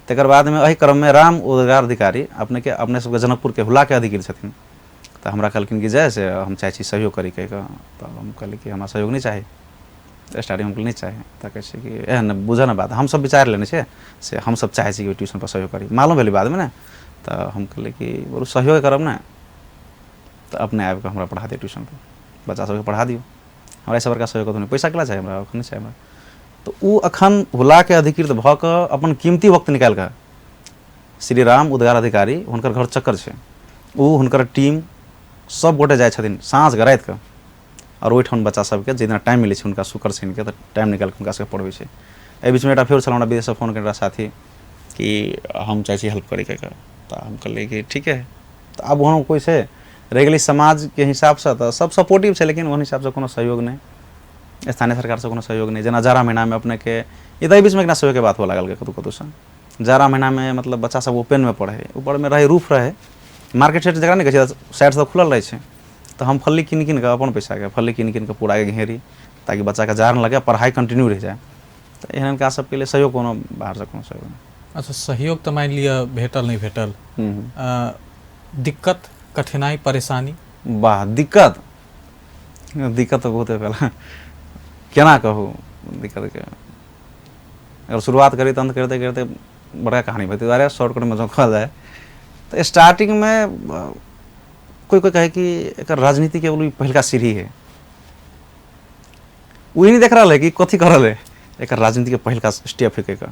तकर बादमे एहि क्रममे राम उदगार अधिकारी अपनेके अपने सबके जनकपुरके हुलाके अधिकारी छथिन, तऽ हमरा कहलखिन कि जय से हम चाहै छी सहयोग करी कहि कऽ। तऽ हम कहलियै कि हमरा सहयोग नहि चाही स्टार्टिंग, हम नहि चाही। तऽ कहै छै कि एहन बुझऽ ने बात, हमसब विचारि लेने छियै से हमसब चाहै छी कि ट्यूशनपर सहयोग करी। मालूम भेलै बादमे ने। तऽ हम कहलियै कि बोलू सहयोग करब ने तऽ अपने आबि कऽ हमरा पढ़ा दिअ ट्यूशनपर, बच्चा सबके पढ़ा दियौ। हमरा एहिसँ बड़का सहयोग कतहु नहि, पैसा केला चाही हमरा, एखन नहि चाही हमरा। तऽ ओ एखन हुलाके अधिकृत भऽ कऽ अपन कीमती वक्त निकालि कऽ श्री राम उद्गार अधिकारी, हुनकर घर चक्कर छै, ओ हुनकर टीम सब गोटे जाइ छथिन साँझके रातिके आओर ओहिठाम बच्चा सबके जितना टाइम मिलै छै हुनका शुक्र शनिके तऽ टाइम निकालि कऽ हुनका सबके पढ़बै छै। एहि बीचमे एकटा फेर छल हमरा विदेशसँ फोन केने साथी कि हम चाहै छी हेल्प करैके, तऽ हम कहलियै कि ठीके है। तऽ आब ओहन कोइ छै रहि गेलै समाजके हिसाबसँ तऽ सब सपोर्टिव छै, लेकिन ओहन हिसाबसँ कोनो सहयोग नहि, स्थानीय सरकारसँ कोनो सहयोग नहि। जेना जाड़ा महीनामे अपनेके ई तऽ एहि बीचमे एकटा सहयोगके बात हुअ लागल कतहु कतहुसँ। जाड़ा महीनामे मतलब बच्चा सब ओपनमे पढ़ै, ऊपरमे रहै रूफ रहै, मार्केट साइड जकरा नहि कहै छै, साइड सब खुलल रहै छै। तऽ हम फल्ली कीन कीन कऽ अपन पैसाके फल्ली कीन कीन कऽ पूराके घेरी ताकि बच्चाके जाड़ नहि लगै, पढ़ाइ कंटिन्यू रहि जाय। तऽ एहन एहन काज सबके लिए सहयोग कोनो बाहरसँ कोनो सहयोग नहि।
अच्छा, सहयोग तऽ मानि लिअ भेटल नहि भेटल, दिक्कत कठिनाइ परेशानी?
वाह, दिक्कत दिक्कत तऽ बहुते भेल, केना कहू दिक्कतके। अगर शुरुआत करी तऽ अन्त करिते करिते बड़का कहानी भेल, ताहि दुआरे शॉर्टकटमे जँ कहल जाय तऽ स्टार्टिंगमे कोइ कोइ कहै कि एकर राजनीति केवल ई पहिलका सीढ़ी है। ओ ई नहि देख रहल है कि कथी कर रहल है, एकर राजनीतिके पहिलका स्टेप है कहि कऽ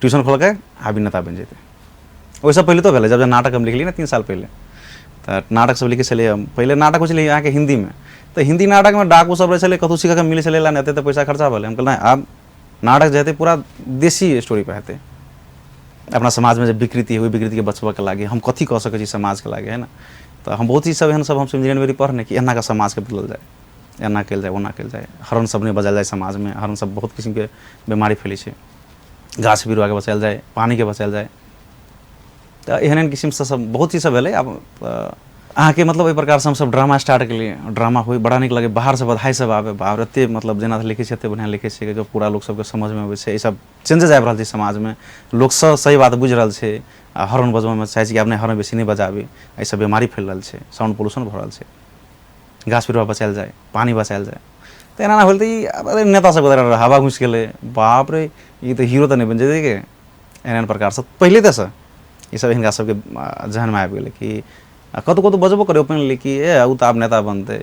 ट्यूशन खोलकै आब ई नेता बनि जेतै। ओहिसँ पहिले तऽ भेलै जब नाटक हम लिखलियै ने 3 साल पहिले, तऽ नाटक सब लिखै छलियै हम। पहिले नाटक होइ छलै अहाँके हिन्दीमे, तऽ हिन्दी नाटकमे डाकू सब रहै छलै, कतहु सीखऽके मिलै छलै नहि, एते तऽ पैसा खर्चा भेलै। हम कहलियै नहि, आब नाटक जे हेतै पूरा देशी स्टोरीपर हेतै। अपना समाजमे जे विकृति है ओहि विकृतिके बचबऽके लागि हम कथी कऽ सकै छी समाजके लागि, है ने। तऽ हम बहुत चीज सब एहन सब हमसब इंजीनियरिंग पढ़ने कि एना कऽ समाजके बदलल जाय, एना कयल जाय, ओना कयल जाय, हरण सब नहि बजायल जाय समाजमे, हरण सब बहुत किसिमके बेमारी फैलै छै, गाछ बिरुवाके बचायल जाय, पानिके बचायल जाय। तऽ एहन एहन किसिमसँ सब बहुत चीज सब भेलै। आब अहाँके मतलब एहि प्रकारसँ हमसब ड्रामा स्टार्ट केलियै। ड्रामा होइ बड़ा नीक लगै, बाहरसँ बधाइ सब आबै, बाप रे एते मतलब जेना लिखै छै एते बढ़िआँ लिखै छै कि पूरा लोक सबके समझमे अबै छै। ई सब चेंजेज आबि रहल छै समाजमे, लोक सब सही बात बुझि रहल छै। आ हॉर्न बजबऽमे चाहै छै कि आब नहि हॉर्न बेसी नहि बजाबी, एहिसँ बेमारी फैल रहल छै, साउंड पोल्यूशन भऽ रहल छै, गाछ बिरुवा बचायल जाय, पानि बचायल जाय। तऽ एना एना भेल तऽ ई नेता सबके हवा घुसि गेलै, बाप रे ई तऽ हीरो तऽ नहि बनि जेतै के। एहन एहन प्रकारसँ पहिले तऽ ई सब हिनका सबके जहनमे आबि गेलै कि कतहु कतहु बजबो करै ओपनली कि ए ओ तऽ आब नेता बनतै,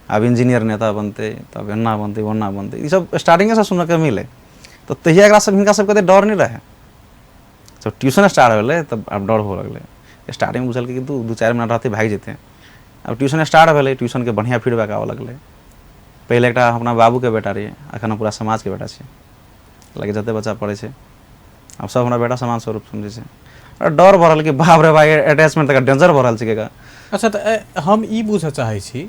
आब इंजीनियर नेता बनतै, तब एना बनतै ओना बनतै। ई सब स्टार्टिंगेसँ सुनऽके मिलै। तऽ तहिया एकरा सब हिनका सबके एते डर नहि रहै। जब ट्यूशन स्टार्ट भेलै तब आब डर हुअ लगलै। स्टार्टिंगमे बुझलकै कि दू 4 महीना रहतै भागि जेतै। आब ट्यूशन स्टार्ट भेलै, ट्यूशनके बढ़िआँ फीडबैक आबऽ लगलै। पहिले एकटा अपना बाबूके बेटा रहियै, एखन हम पूरा समाजके बेटा छियै। लाइक जते बच्चा पढ़ै छै आब सब हमरा बेटा समान स्वरूप समझै छै। डर भऽ रहल कि बाप रे भाइ अटैचमेंट तऽ डेंजर भऽ रहल छै के।
अच्छा, तऽ हम ई बुझऽ चाहै छी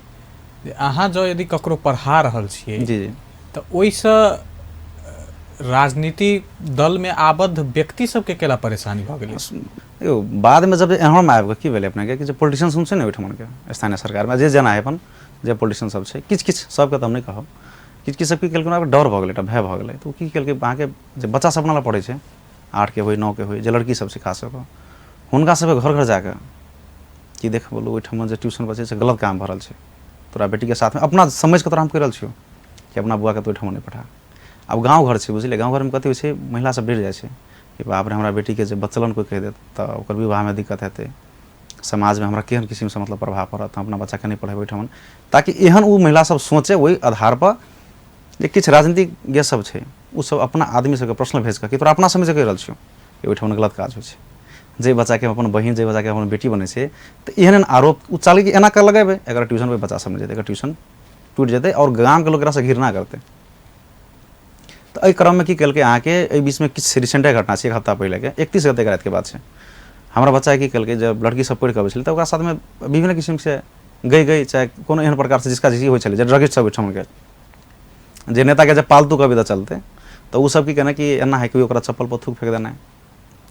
जे अहाँ जँ यदि ककरो पढ़ा रहल छियै
जी जी,
तऽ ओहिसँ राजनीति दलमे आबद्ध व्यक्ति सबके केला परेशानी भऽ गेलै?
देखियौ बादमे जब एहन आबि कऽ की भेलै अपनेके कि जे पोलिटिशियन सब छै ने ओहिठमनके स्थानीय सरकारमे जे जेना है अपन जे पोलिटिशियन सब छै किछु किछु सबके तऽ हम नहि कहब, किछु किछु सब की केलकै ओकरा डर भऽ गेलै, एकटा भय भऽ गेलै। तऽ ओ की केलकै अहाँके जे बच्चा सब अपना लग पढ़ै छै 8 के होइ 9 के होइ जे लड़की सब छै खास कऽ कऽ हुनका सबके घर घर जाकऽ कि देख बोलू ओहिठाम जे ट्यूशन बच्चे छै गलत काम भऽ रहल छै, तोरा बेटीके साथमे अपना समझिकऽ तोरा हम कहि रहल छियौ कि अपना बौआके तू ओहिठाम नहि पठा। आब गाँव घर छै बुझलियै, गाँव घरमे कथी होइ छै महिला सब डरि जाइ छै कि बाप रे हमरा बेटीके जे बचलन कोइ कहि देत तऽ ओकर विवाहमे दिक्कत हेतै, समाजमे हमरा केहन किसिमसँ मतलब प्रभाव पड़त, हम अपना बच्चाके नहि पढ़ेबै ओहिठाम। ताकि एहन ओ महिला सब सोचै ओहि आधारपर जे किछु राजनीतिज्ञ सब छै ओ सब अपना आदमी सबके प्रश्न भेज कऽ कि तोरा अपना समझिकऽ कहि रहल छियौ कि ओहिठाम गलत काज होइ छै, जे बच्चाके अपन बहिन जे बच्चाके अपन बेटी बनै छै तऽ एहन एहन आरोप ओ चालि कि एना कऽ लगेबै एकर ट्यूशनपर बच्चा सब नहि जेतै, एकर ट्यूशन टूटि जेतै आओर गामके लोक एकरासँ घृणा करतै। तऽ एहि क्रममे की केलकै अहाँके एहि बीचमे किछु रिसेंटे घटना छै, 1 हफ्ता पहिलेके 31 गते रातिके बात छै। हमरा बच्चाके की केलकै जब लड़की सब पढ़ि कऽ अबै छलै तऽ ओकरा साथमे विभिन्न किसिमसँ गई गई चाहे कोनो एहन प्रकारसँ जिसका जे होइ छलै जे ड्रगिस्ट सब ओहिठामके जे नेताके जे पालतू कहबै तऽ चलतै, तऽ ओ सब की केने कि एना है कहियो ओकरा चप्पल पर थूक फेक देनाइ,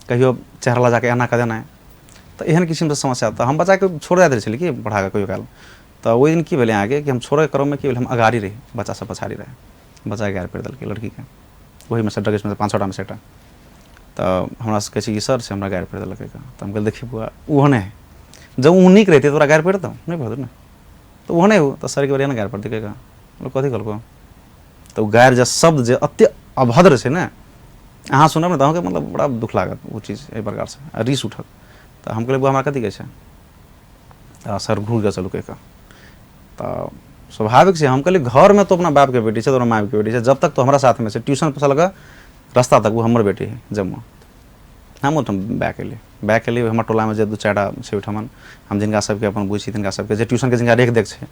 कहियो चेहरा लऽ जाके एना कऽ देनाइ। तऽ एहन किसिमसँ समस्या। तऽ हम बच्चाके छोड़ जाइत रहै छलियै कि पढ़ाकऽ कहियो काल। तऽ ओहि दिन की भेलै अहाँके कि हम छोड़ैके क्रममे की भेलै, हम अगाड़ी रही, बच्चा सब पछाड़ी रहै, बच्चाके गारि पढ़ि देलकै लड़कीके, ओहिमे से ड्रगिस्टमे 5-6 टामे से एकटा। तऽ हमरा से कहै छै कि सर से हमरा गारि पढ़ि देलकै। तऽ हम कहलियै देखी बौआ ओहो नहि है, जब ओ नीक रहितै तोरा गारि पढ़ितौ नहि पढ़तौ ने, तऽ ओहो नहि हो। तऽ सरके बढ़िआँ ने गारि पढ़ि देलकै। कथी कहलकौ? तऽ ओ गारि जे शब्द जे एतेक अभद्र छै ने, अहाँ सुनब ने तऽ अहूँके मतलब बड़ा दुख लागत ओ चीज एहि प्रकारसँ आ रिस उठत। तऽ हम कहलियै बौआ हमरा कथी कहै छै? तऽ सर घूर कऽ चलू कहिकऽ। तऽ स्वाभाविक छै, हम कहलियै घरमे तो अपना बापके बेटी छै, तोरा मायके बेटी छै, जब तक तो हमरा साथमे छै ट्यूशन लऽ कऽ रास्ता तक ओ हमर बेटी है। जम्मू हम ओहिठाम बैक एलियै, बैक एलियै हमर टोलामे जे 2-4 टा छै ओहिठमन, हम जिनका सबके अपन बुझै छी तिनका सबके जे ट्यूशनके जिनका रेख देख छै,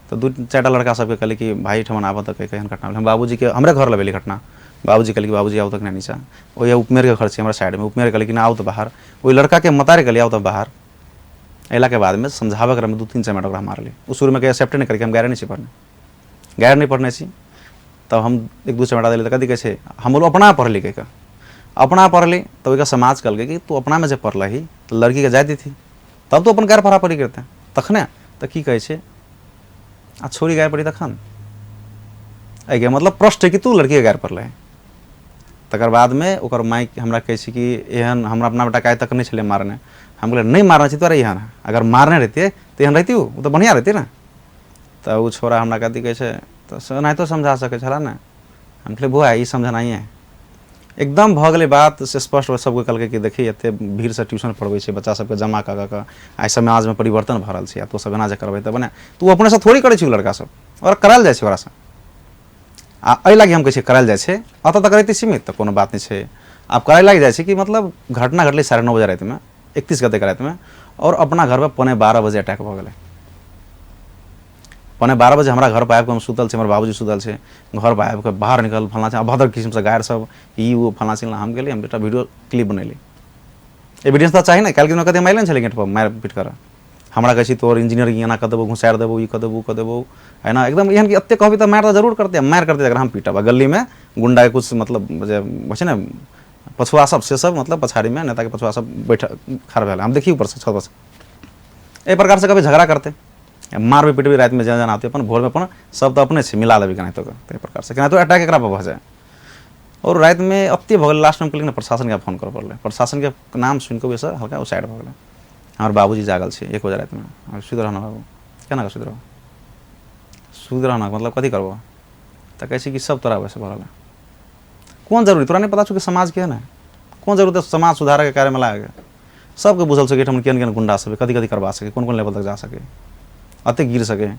तऽ 2-4 टा लड़का सबके कहलियै कि भाइ एहिठमन आबऽ तऽ कहि एहन घटना भेलै। हम बाबूजीके हमरे घर लग भेलै घटना, बाबूजी कहलियै कि बाबूजी आउ तक नीचा, ओहि उपमेरके घर छै हमरा साइडमे, उपमेर कहलियै कि ना आउ तऽ बाहर, ओहि लड़काके मतारे कहलियै आउ तऽ बाहर। अयलाके बादमे समझाबऽ क्रममे 2-3 चमेट ओकरा मारलियै। ओ शुरूमे कहै एक्सेप्टे नहि करके हम गारि नहि छी पढ़ने, गारि नहि पढ़ने छी। तब हम 1-2 चमेटा देलियै तऽ कथी कहै छै, हम बोलू अपना पढ़ली कहिके, अपना पढ़ली। तऽ ओहिके समाज कहलकै कि तू अपनामे जे पढ़लही तऽ लड़कीके जाय देती तब तो अपन गारि पढ़ा पढ़ी करते तखने। तऽ की कहै छै, आ छोरी गारि पढ़ी तखन एहिके मतलब प्रश्न है कि तू लड़कीके गारि पढ़लही। तकर बादमे ओकर माय हमरा कहै छै कि एहन हमरा अपना बेटाके आइ तक नहि छलै मारने। हम कहलियै नहि मारने छी तोरा एहन, अगर मारने रहितियै तऽ एहन रहिती ओ तऽ बढ़िआँ रहितै ने। तऽ ओ छोरा हमरा कथी कहै छै, तऽ एनाहितो समझा सकै छलै ने। हम कहलियै बौआ ई समझनाइए है। एकदम भऽ गेलै बात से स्पष्ट। सबके कहलकै कि देखी एते भीड़सँ ट्यूशन पढ़बै छै बच्चा सबके जमा कऽ कऽ कऽ, आइ समाजमे परिवर्तन भऽ रहल छै आ तो सब एना जे करबै तऽ बने। तऽ ओ अपनेसँ थोड़ी करै छै ओ लड़का सब, ओकरा करायल जाइ छै ओकरासँ। आ एहि लागि हम कहै छियै करायल जाइ छै, एतऽ तक रहितै सीमित तऽ कोनो बात नहि छै। आब कराय लागि जाइ छै कि मतलब घटना घटलै 9:30 बजे रातिमे, 31 गतेके रातिमे, आओर अपना घरपर 11:45 बजे अटैक भऽ गेलै। 11:45 बजे हमरा घरपर आबिकऽ हम सुतल छी, हमर बाबूजी सुतल छै, घरपर आबिकऽ बाहर निकल फल्लाँ छै अभद्र किसिमसँ गारि सब ई ओ फल्लाँ चिल्लाँ। हम गेलियै, हम एकटा वीडियो क्लिप बनेली, एविडेंस तऽ चाही ने। काल्हि दिना कते मारि ने छलै गेटपर मारि पीट करऽ, हमरा कहै छी तोहर इंजीनियरिंग एना कऽ देबौ, घुसारि देबौ, ई कऽ देबौ, ओ कऽ देबौ, एना एकदम एहन कि एतेक कहबी तऽ मारि तऽ जरूर करतै, मारि करतै तकरा हम पीटब। आ गलीमे गुण्डाके किछु मतलब जे होइ छै ने पछुआ सब, से सब मतलब पछाड़ीमे नेताके पछुआ सब बैठ खड़ा भेल, हम देखी ऊपरसँ छत परसँ एहि प्रकारसँ कभी झगड़ा करतै, मारबै पिटबै रातिमे जेना जेना होतै अपन भोरमे अपन सब तऽ अपने छै मिला लेबै केनाहितो कऽ। ताहि प्रकारसँ केनाहितो अटैक एकरा पर भऽ जाय। आओर रातिमे एतेक भऽ गेलै लास्टमे हम कहलियै ने प्रशासनके फोन करऽ पड़लै। प्रशासनके नाम सुनि कऽ ओहिसँ हल्का ओ साइड भऽ गेलै। हमर बाबूजी जागल छै 1 बजे रातिमे, हम सुति रहना बाबू, केना कऽ सुति रहब, सुति रहना मतलब कथी करबो? तऽ कहै छै कि सब तोरा वैसे भऽ रहल है, कोन जरूरी तोरा नहि पता छौ कि समाज केहन है, कोन जरूरत है समाज सुधारके कार्यमे लागके। सबके बुझल छै कि एहिठाम केहन केहन गुंडा सब है, कथी कथी करबा सकै, कोन कोन लेवल तक जा सकै, एतेक गिर सकै।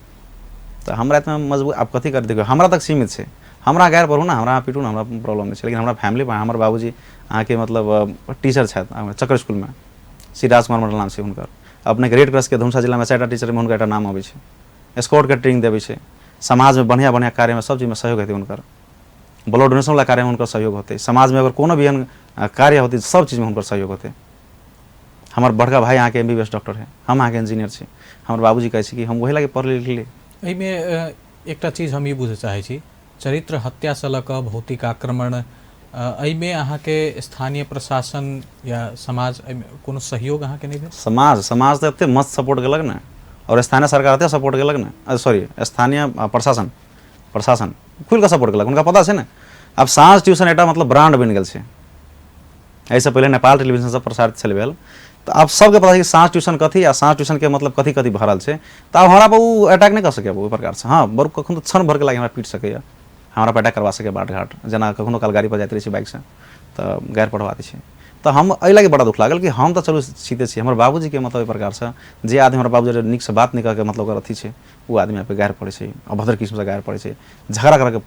तऽ हमरा एतना मजबूर आब कथी कर, देखियौ हमरा तक सीमित छै, हमरा गारि पढ़ू ने, हमरा अहाँ पीटू ने, हमरा प्रॉब्लम नहि छै। लेकिन हमरा फैमिली पर हमर बाबूजी अहाँके मतलब टीचर छथि चक्र इसकुलमे, श्री राजकुमार मंडल नाम छै हुनकर। अपनेके रेड क्रॉसके धनुषा जिलामे 4 टा टीचरमे हुनकर एकटा नाम अबै छै, स्कॉटके ट्रेनिंग देबै छै, समाजमे बढ़िआँ बढ़िआँ कार्यमे सब चीजमे सहयोग हेतै हुनकर, ब्लड डोनेशनवला कार्यमे हुनकर सहयोग होतै, समाजमे अगर कोनो भी एहन कार्य होतै सब चीजमे हुनकर सहयोग होतै। हमर बड़का भाइ अहाँके M B B S doctor है, हम अहाँके इंजीनियर छी। हमर बाबूजी कहै छै कि हम ओहि लागि पढ़ली लिखली।
एहिमे एकटा चीज हम ई बुझऽ चाहै छी, चरित्र हत्यासँ लऽ कऽ भौतिक आक्रमण, एहिमे अहाँके स्थानीय प्रशासन या समाज एहिमे कोनो सहयोग अहाँके नहि भेल?
समाज तऽ एते मस्त सपोर्ट केलक ने, आओर स्थानीय सरकार एते सपोर्ट केलक ने, सॉरी स्थानीय प्रशासन, प्रशासन खुलि कऽ सपोर्ट केलक, हुनका पता छै ने। आब साँझ ट्यूशन एकटा मतलब ब्रांड बनि गेल छै। एहिसँ पहिले नेपाल टेलीविजनसँ प्रसारित छलै भेल, तऽ आब सबके पता छै कि साँझ ट्यूशन कथी आ साँझ ट्यूशनके मतलब कथी कथी भऽ रहल छै। तऽ आब हमरा पर ओ अटैक नहि कऽ सकैए ओहि प्रकारसँ। हँ बड़ कखनो क्षण भरके लागि हमरा पीट सकैए, हमरा पर अटैक करबा सकैए बाट घाट, जेना कखनो काल गाड़ीपर जाइत रहै छी बाइकसँ तऽ गारि पढ़वा दै छै। तऽ हम एहि लागि बड़ा दुख लागल कि हम तऽ चलू सीते छी, हमर बाबूजीके मतलब एहि प्रकारसँ जे आदमी हमरा बाबूजी नीकसँ बात नहि कहके मतलब ओकर अथी छै, ओ आदमी आबिके गारि पढ़ै छै, अभद्र किस्मसँ गारि पढ़ै छै, झगड़ा करऽके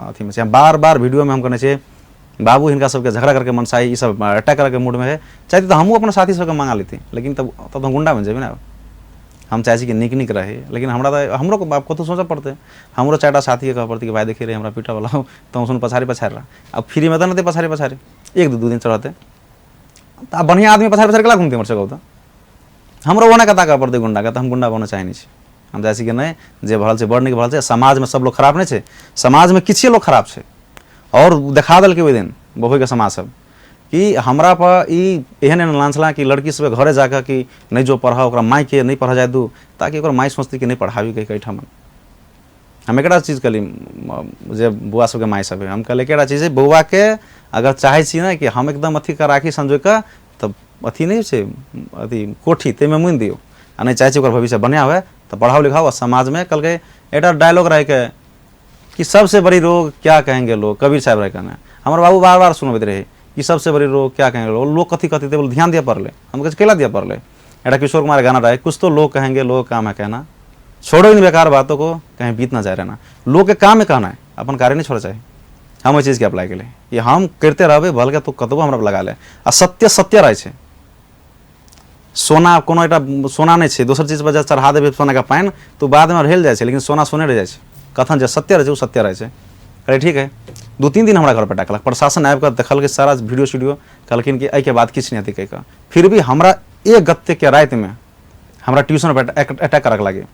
अथीमे छै। हम बार बार वीडियोमे हम कहने छियै बाबू हिनका सबके झगड़ा करके मनसा ई सब अटैक करऽके मूडमे है, चाहती तऽ हमहूँ अपना साथी सबके मँगा लेती, लेकिन तब तब हम गुंडा बनि जेबै ने। हम चाहै छी कि नीक नीक रहै, लेकिन हमरा तऽ हमरो बाप कतहु सोचऽ पड़तै, हमरो 4 टा साथीके कहऽ पड़तै कि भाइ देखी रे हमरा पीटऽवला हौ, तऽ सुन पछाड़ी पछाड़ी रह, आब फ्रीमे तऽ नहि पछाड़ी पछाड़ी 1-2 दिन चढ़तै तऽ आब बढ़िआँ आदमी पछाड़ी पछाड़ी केना घुमतै हमर सबके। तऽ हमरो ओना कऽ ताकऽ पड़तै गुंडाके, तऽ हम गुंडा बनऽ चाहै नहि छी। हम चाहै छी कि नहि जे भऽ रहल छै बड़ नीक भऽ रहल छै, समाजमे सब लोक खराब नहि छै, समाजमे किछुए लोक खराब छै। आओर देखा देलकै ओहि दिन बबइके समाज सब कि हमरा पर ई एहन एहन लांछला कि लड़की सबके घरे जाकऽ कि नहि जो पढ़ऽ, ओकरा मायके नहि पढ़ऽ जाय दू, ताकि ओकर माय सोचतै कि नहि पढ़ाबी कहि एहिठाम। हम एकटा चीज कहली जे बौआ सबके माय सब है, हम कहली एकेटा चीज है, बौआके अगर चाहै छी ने कि हम एकदम अथी कऽ राखी संजोग कऽ, तऽ अथी नहि छै अथी कोठी ताहिमे मुनि दियौ, आ नहि चाहै छी ओकर भविष्य बढ़िआँ हुए तऽ पढ़ाउ लिखाउ। आ समाजमे कहलकै एकटा डायलॉग रहैके कि सबसे बड़ी रोग क्या कहेंगे लोग, कबीर साहब रहै कहने, हमर बाबू बार बार सुनबैत रहै कि सबसे बड़ी रोग क्या कहेंगे लोग, लोग कथी कथी बोले ध्यान दिअ पड़लै। हम कहै कैला दिअ पड़लै? एकटा किशोर कुमार गाना रहै, कुछ तो लोग कहेंगे लोग काम है कहना, छोड़ो इन बेकार बातों को कहीं बीत ना जाए रहना। लोग के काम है कहना है, अपन कार्य नहीं छोड़ा चाही। हम ओहि चीजके अप्लाई केलियै कि हम करिते रहबै, भलके तू कतबो हमरा लगा ले। आ सत्य सत्य रहै छै, सोना कोनो एकटा सोना नहि छै, दोसर चीज पर जे चढ़ा देबै सोनाके पानि तऽ ओ बादमे हेल जाइ छै, लेकिन सोना सोने रहि जाइ छै। कथन जे सत्य रहै छै ओ सत्य रहै छै। कहलियै ठीक है। 2-3 दिन हमरा घर पर अटैक केलक, प्रशासन आबि कऽ देखलकै सारा वीडियो वीडियो, कहलखिन कि एहिके बाद किछु नहि हेतै कहि कऽ। फिर भी हमरा एक गत्तेके रातिमे हमरा ट्यूशन पर अटैक करऽ लागे।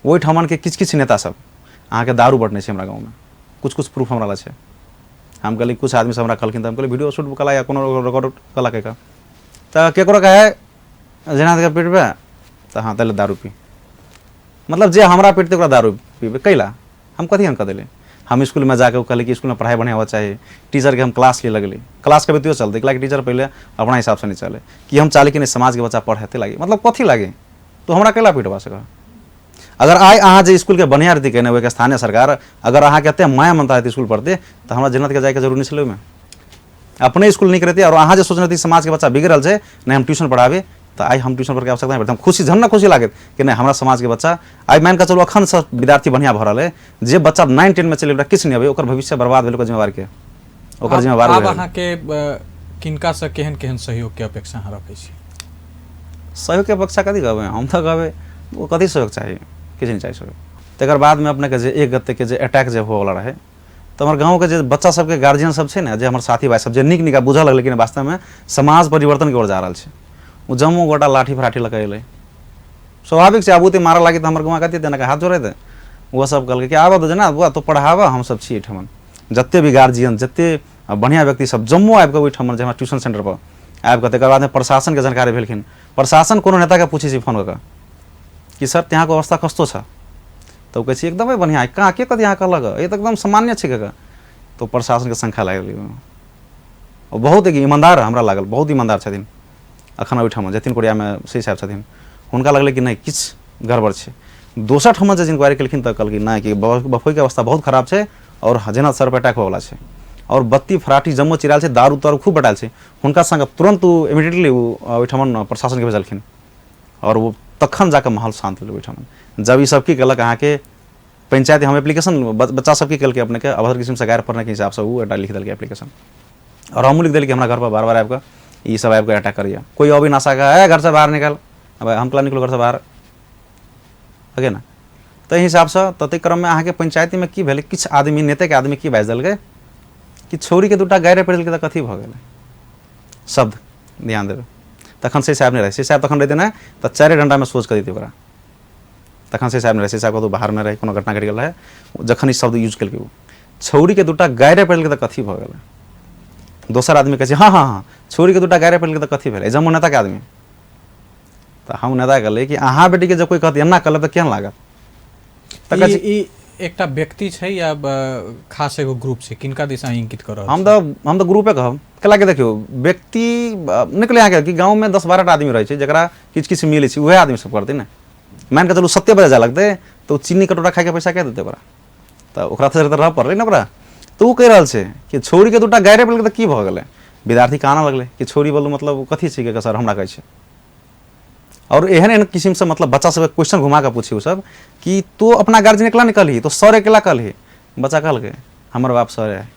ओहिठमनके किछु किछु नेता सब अहाँके दारू बँटने छै हमरा गाँवमे, किछु किछु प्रूफ हमरा लग छै। हम कहलियै किछु आदमी सब हमरा कहलखिन तऽ हम कहलियै वीडियो शूट कला या कोनो रिकॉर्ड कला कहि कऽ, तऽ केकरो कहै जेना तक पिटबै तऽ हँ तैले दारू पी, मतलब जे हमरा पिटतै ओकरा दारू पीबै कैला? हम कथी हम कऽ देली? हम इसकुलमे जाके ओ कहली कि इसकुलमे पढ़ाइ बढ़िआँ होबऽ चाही, टीचरके हम क्लास लिए लगली, क्लास कभी तैयो चलतै कैलाकि टीचर पहिले अपना हिसाबसँ नहि चलै, कि हम चाहली कि नहि समाजके बच्चा पढ़े लागी, मतलब कथी लागी तू हमरा कैला पिटबा से कह? अगर आइ अहाँ जे इसकुलके बढ़िआँ रहती केने ओहिके स्थानीय सरकार अगर अहाँके एतेक माया ममता रहती इसकुल प्रति तऽ हमरा जन्नतके जाइके जरूरी नहि छलै ओहिमे। अपने इसकुल नीक रहती और अहाँ जे सोचने रहती समाजके बच्चा बिगड़ रहल छै नहि हम ट्यूशन पढ़ाबी, तऽ आइ हम ट्यूशन पढ़के आवश्यकता नहि पड़तै। हम खुशी झन ने खुशी लागत कि नहि हमरा समाजके बच्चा आइ मानि कऽ चलू अखन से विद्यार्थी बढ़िआँ भऽ रहल है, जे बच्चा 9-10 मे चलि गेल किछु नहि अबै ओकर भविष्य बर्बाद भेल, ओकर जिम्मेवार के? ओकर जिम्मेवार
आब अहाँके किनका से केहन केहन सहयोग के अपेक्षा अहाँ रखै छी?
सहयोग के अपेक्षा कथी कहबै, हम तऽ कहबै ओ कथी सहयोग चाही, किछु नहि चाही सहयोग। तकर बादमे अपनेके जे एक गत्तेके जे अटैक जे होवला रहै तऽ हमर गाँवके जे बच्चा सबके गार्जियन सब छै ने, जे हमर साथी भाइ सब जे नीक नीक बुझऽ लगलै कि वास्तवमे समाज परिवर्तनके ओर जा रहल छै, ओ जम्मू गोटा लाठी फराठी लऽ कऽ अयलै। स्वाभाविक छै आब ओते मारऽ लागी तऽ हमर गाँव कथी देना हाथ जोड़ेतै। ओहो सब कहलकै कि आबऽ दो जेना बौआ तो पढ़ाबऽ, हमसब छी एहिठमन, जते भी गार्जियन जते बढ़िआँ व्यक्ति सब जम्मू आबि कऽ ओहिठमन जे हमरा ट्यूशन सेंटर पर आबि कऽ तकर बादमे प्रशासनके जानकारी भेलखिन। प्रशासन कोनो नेताके पूछै छै फोन कऽ कऽ कि सर त्यहाँको अवस्था कस्तो छ, तऽ ओ कहै छै एकदमै बढ़िआँ है, कहाँ के कथी अहाँ कहलक, ई तऽ एकदम सामान्य छै कऽ। तऽ प्रशासनके शंका लागि गेलै ओहिमे। ओ बहुत एक ईमानदार हमरा लागल, बहुत ईमानदार छथिन अखन ओहिठाम जतिन कोरियामे सी साहब छथिन, हुनका लगलै कि नहि किछु गड़बड़ छै। दोसर ठाम जे इंक्वायरी केलखिन तऽ कहलखिन नहि कि बफोइके अवस्था बहुत खराब छै और जेना सर पर अटैक होवला छै और बत्ती फराठी जम्मो चिरायल छै, दारू तारू खूब बटायल छै। हुनका संग तुरंत ओ इमीडिएटली ओ ओहिठाम प्रशासनके भेजलखिन और ओ तखन जाकऽ माहौल शान्त भेलै ओहिठाम। जब ई सब की केलक अहाँके पंचायत हम एप्लीकेशन बच्चा सब की केलकै अपनेके अभद्र किस्मसँ गारि पढ़नेके हिसाबसँ ओ एकटा लिख देलकै एप्लीकेशन और हमहूँ लिख देलियै कि हमरा घर पर बार बार आबि कऽ ई सब आबि कऽ अटैक करैए, कोइ अबै नशा कऽ ए घरसँ बाहर निकल, अब हम कहला निकलू घरसँ बाहर अगे ना। ताहि हिसाबसँ तऽ ताहि क्रममे अहाँके पंचायतीमे की भेलै किछु आदमी नेतेके आदमी की बाजि देलकै कि छौड़ीके दूटा गारि पढ़ि देलकै तऽ कथी भऽ गेलै, शब्द ध्यान देबै। तखन से साहब नहि रहै, से साहब तखन रहितै ने तऽ 4 घंटामे सोच कऽ दैतै ओकरा। तखन से साहब नहि रहै, से साहब कतहु बाहरमे रहै, कोनो घटना घटि गेल रहै जखन ई शब्द यूज केलकै ओ छौड़ीके दूटा गारि पढ़ि देलकै तऽ कथी भऽ गेलै। दोसर आदमी कहै छै हँ हँ हँ छौड़ीके दूटा गारि पढ़ि देलकै तऽ कथी भेलै, जम्मू नेताके आदमी। तऽ हम नेता कहलियै कि अहाँ बेटीके जब कोइ कहत एना कहलक तऽ केहन लागत?
तऽ कहै छै ई एकटा व्यक्ति छै या खास एगो ग्रुप छै, किनका दिस अहाँ इंगित कऽ रहल
हम तऽ ग्रुपे कहब, कैला कि देखियौ व्यक्ति निकले अहाँके कि गाँवमे 10-12 टा आदमी रहै छै जकरा किछु किछु मिलै छै, उएह आदमी सब करतै ने। मानि कऽ चलू सत्य बजे जाय लगतै तऽ ओ चीनी कटोरा खाइके पैसा के देतै ओकरा? तऽ ओकरा तऽ रहऽ पड़लै ने ओकरा। तऽ ओ कहि रहल छै कि छौड़ीके दूटा गारि पड़लै तऽ की भऽ गेलै? विद्यार्थी कानऽ लगलै कि छौड़ी बोलू मतलब कथी छै सर हमरा कहै छै। और एहन एहन किसिमसँ मतलब बच्चा सबके क्वेश्चन घुमा कऽ पूछी ओ सब कि तू अपना गार्जियन एकला नहि कहलही, तो सर एकला कहलही। बच्चा कहलकै हमर बाप सर है,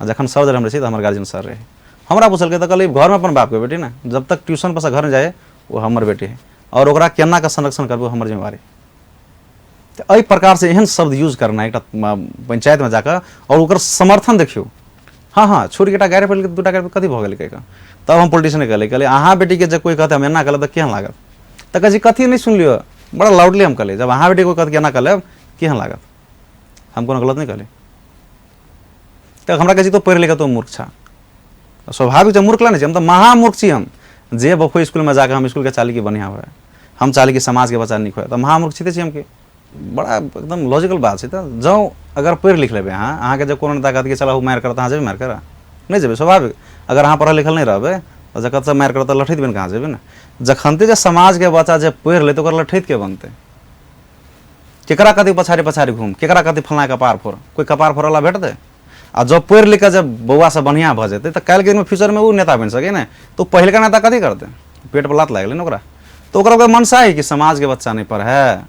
आ जखन सर जब हम रहै छी तऽ हमर गार्जियन सर रहै। हमरा पुछलकै तऽ कहलियै घरमे अपन बापके बेटी ने, जब तक ट्यूशन पर से घर नहि जाइ ओ हमर बेटी है और ओकरा केना कऽ संरक्षण करबै हमर जिम्मेवारी। तऽ एहि प्रकारसँ एहन शब्द यूज करना एकटा पंचायतमे जाकऽ और ओकर समर्थन देखियौ, हँ हँ छोड़ि एकटा गारि पड़ि दूटा गारि कथी भऽ गेलै कहिकऽ। तब हम पोलिटिशियनके कहलियै, कहलियै अहाँ बेटीके जब कोइ कहतै हम एना कहलब तऽ केहन लागत? तऽ कहै छै कथी नहि सुनलियै, बड़ा लाउडली हम कहलियै जब अहाँ बेटीके कोइ कहत कि एना कहलब केहन लागत? हम कोनो गलत नहि कहलियै। तऽ हमरा कहै छै तो पढ़ि लिखऽ तो मूर्ख छह, स्वाभाविक छै, मूर्ख नहि छी हम, तऽ महामूर्ख छी हम। जे बफो स्कूलमे जाकऽ हम स्कूलके चाली कि बढ़िआँ हुए, हम चाली कि समाजके बच्चा नीक हुए, तऽ महामूर्ख छी छी हम। कि बड़ा एकदम लॉजिकल बात छै। तऽ जँ अगर पढ़ि लिख लेबै अहाँ, अहाँके जब कोनो नेता कहत कि चल मारि करत, अहाँ जेबै मारि करऽ? नहि जेबै, स्वाभाविक। अगर अहाँ पढ़ल लिखल नहि रहबै तऽ जखन सब मारि करत तऽ लठैत बनि कऽ अहाँ जेबै ने। जखनते जे समाजके बच्चा जे पढ़ि लेतै, ओकर लठैत के बनतै? केकरा कथी पछाड़ी पछाड़ी घूम, केकरा कथी फल्लाँ कपार फोड़, कोइ कपार फोड़वला भेटतै? आ जब पढ़ि लिख कऽ जब बौआ सब बढ़िआँ भऽ जेतै तऽ काल्हिके दिनमे फ्यूचरमे ओ नेता बनि सकै ने। तऽ ओ पहिलका नेता कथी करतै? पेट पर लात लागि गेलै ने ओकरा। तऽ ओकरा ओकर मनसा है कि समाजके बच्चा नहि पढ़ै,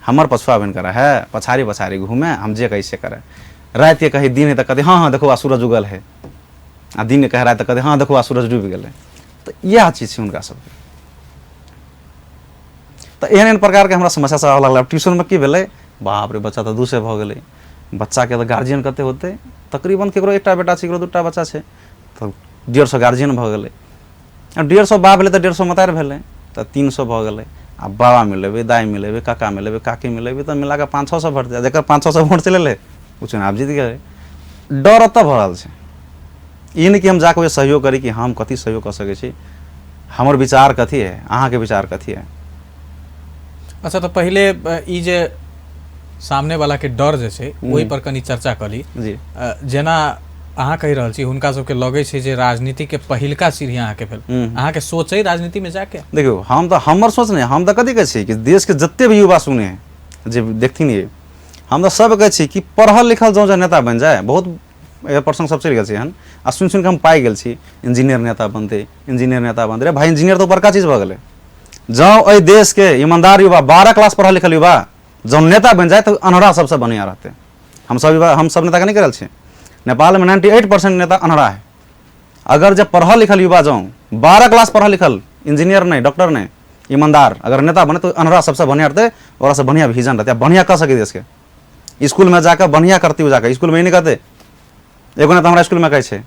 हमर पछुआ बनि कऽ रहै, पछाड़ी पछाड़ी घूमे, हम जे कहै से करै। रातिके कही दिन है तऽ कहतै हँ हँ देखो आ सूरज उगल है, आ दिन कहे राति तऽ कहतै हँ देखो आ सूरज डूबि गेलै। तऽ इएह चीज छै हुनका सबके। तऽ एहन एहन प्रकारके हमरा समस्या सब आबऽ लागल। ट्यूशनमे की भेलै, बाप रे बच्चा तऽ 200 भऽ गेलै। बच्चाके तऽ गार्जियन कते होतै? तकरीबन ककरो एकटा बेटा छै, ककरो 2टा बच्चा छै, तऽ 150 गार्जियन भऽ गेलै। आ 150 बाप भेलै तऽ 150 मतारि भेलै, तऽ 300 भऽ गेलै। आ बाबा मिलेबै, दाइ मिलेबै, काका मिलेबै, काकी मिलेबै, तऽ मिलाकऽ 500-600 भोट जाय। जकर 500-600 भोट चलि एलै ओ चुनाव जीत गेलै। डर ओतऽ भऽ रहल छै। ई नहि कि हम जाकऽ ओहि सहयोग करी कि हम कथी सहयोग कऽ सकै छी, हमर विचार कथी है, अहाँके विचार कथी है।
अच्छा, तऽ पहिले ई जे सामने वाला के डर जे छै ओहि पर कनि चर्चा कऽ ली
जी।
जेना अहाँ कहि रहल छी हुनका सबके लगै छै जे राजनीति के पहिलका सीढ़ी अहाँके भेल, अहाँके सोच है राजनीति में जाके?
देखियौ, हम तऽ हमर सोच नहि, हम तऽ कथी कहै छी कि देशके जते भी युवा सुने है जे देखथिन, ये हम तऽ सब कहै छी कि पढ़ल लिखल जँ नेता बनि जाय, बहुत एहि प्रसंग सब चलि गेल छै एहन, आ सुनि सुनि कऽ हम पाइ गेल छी, इंजीनियर नेता बनतै, इंजीनियर नेता बनतै। रे भाई, इंजीनियर तऽ बड़का चीज भऽ गेलै। जँ एहि देशके ईमानदार युवा, 12 क्लास पढ़ल लिखल युवा जँ नेता बनि जाय तऽ अनहरा सबसँ बढ़िआँ रहतै। हमसब युवा, हमसब नेताके नहि करल छी। नेपालमे 98% नेता अनहरा है। अगर जब पढ़ल लिखल युवा जँ 12 क्लास पढ़ल लिखल, इंजीनियर नहि, डॉक्टर नहि, ईमानदार अगर नेता बने तऽ अनहरा सबसँ बढ़िआँ रहतै। ओकरासँ बढ़िआँ विजन रहतै, बढ़िआँ कऽ सकै देशके। स्कूलमे जाकऽ बढ़िआँ करतै ओ, जाकऽ स्कूलमे ई नहि कहतै। एगो नेता हमरा स्कूलमे कहै छै,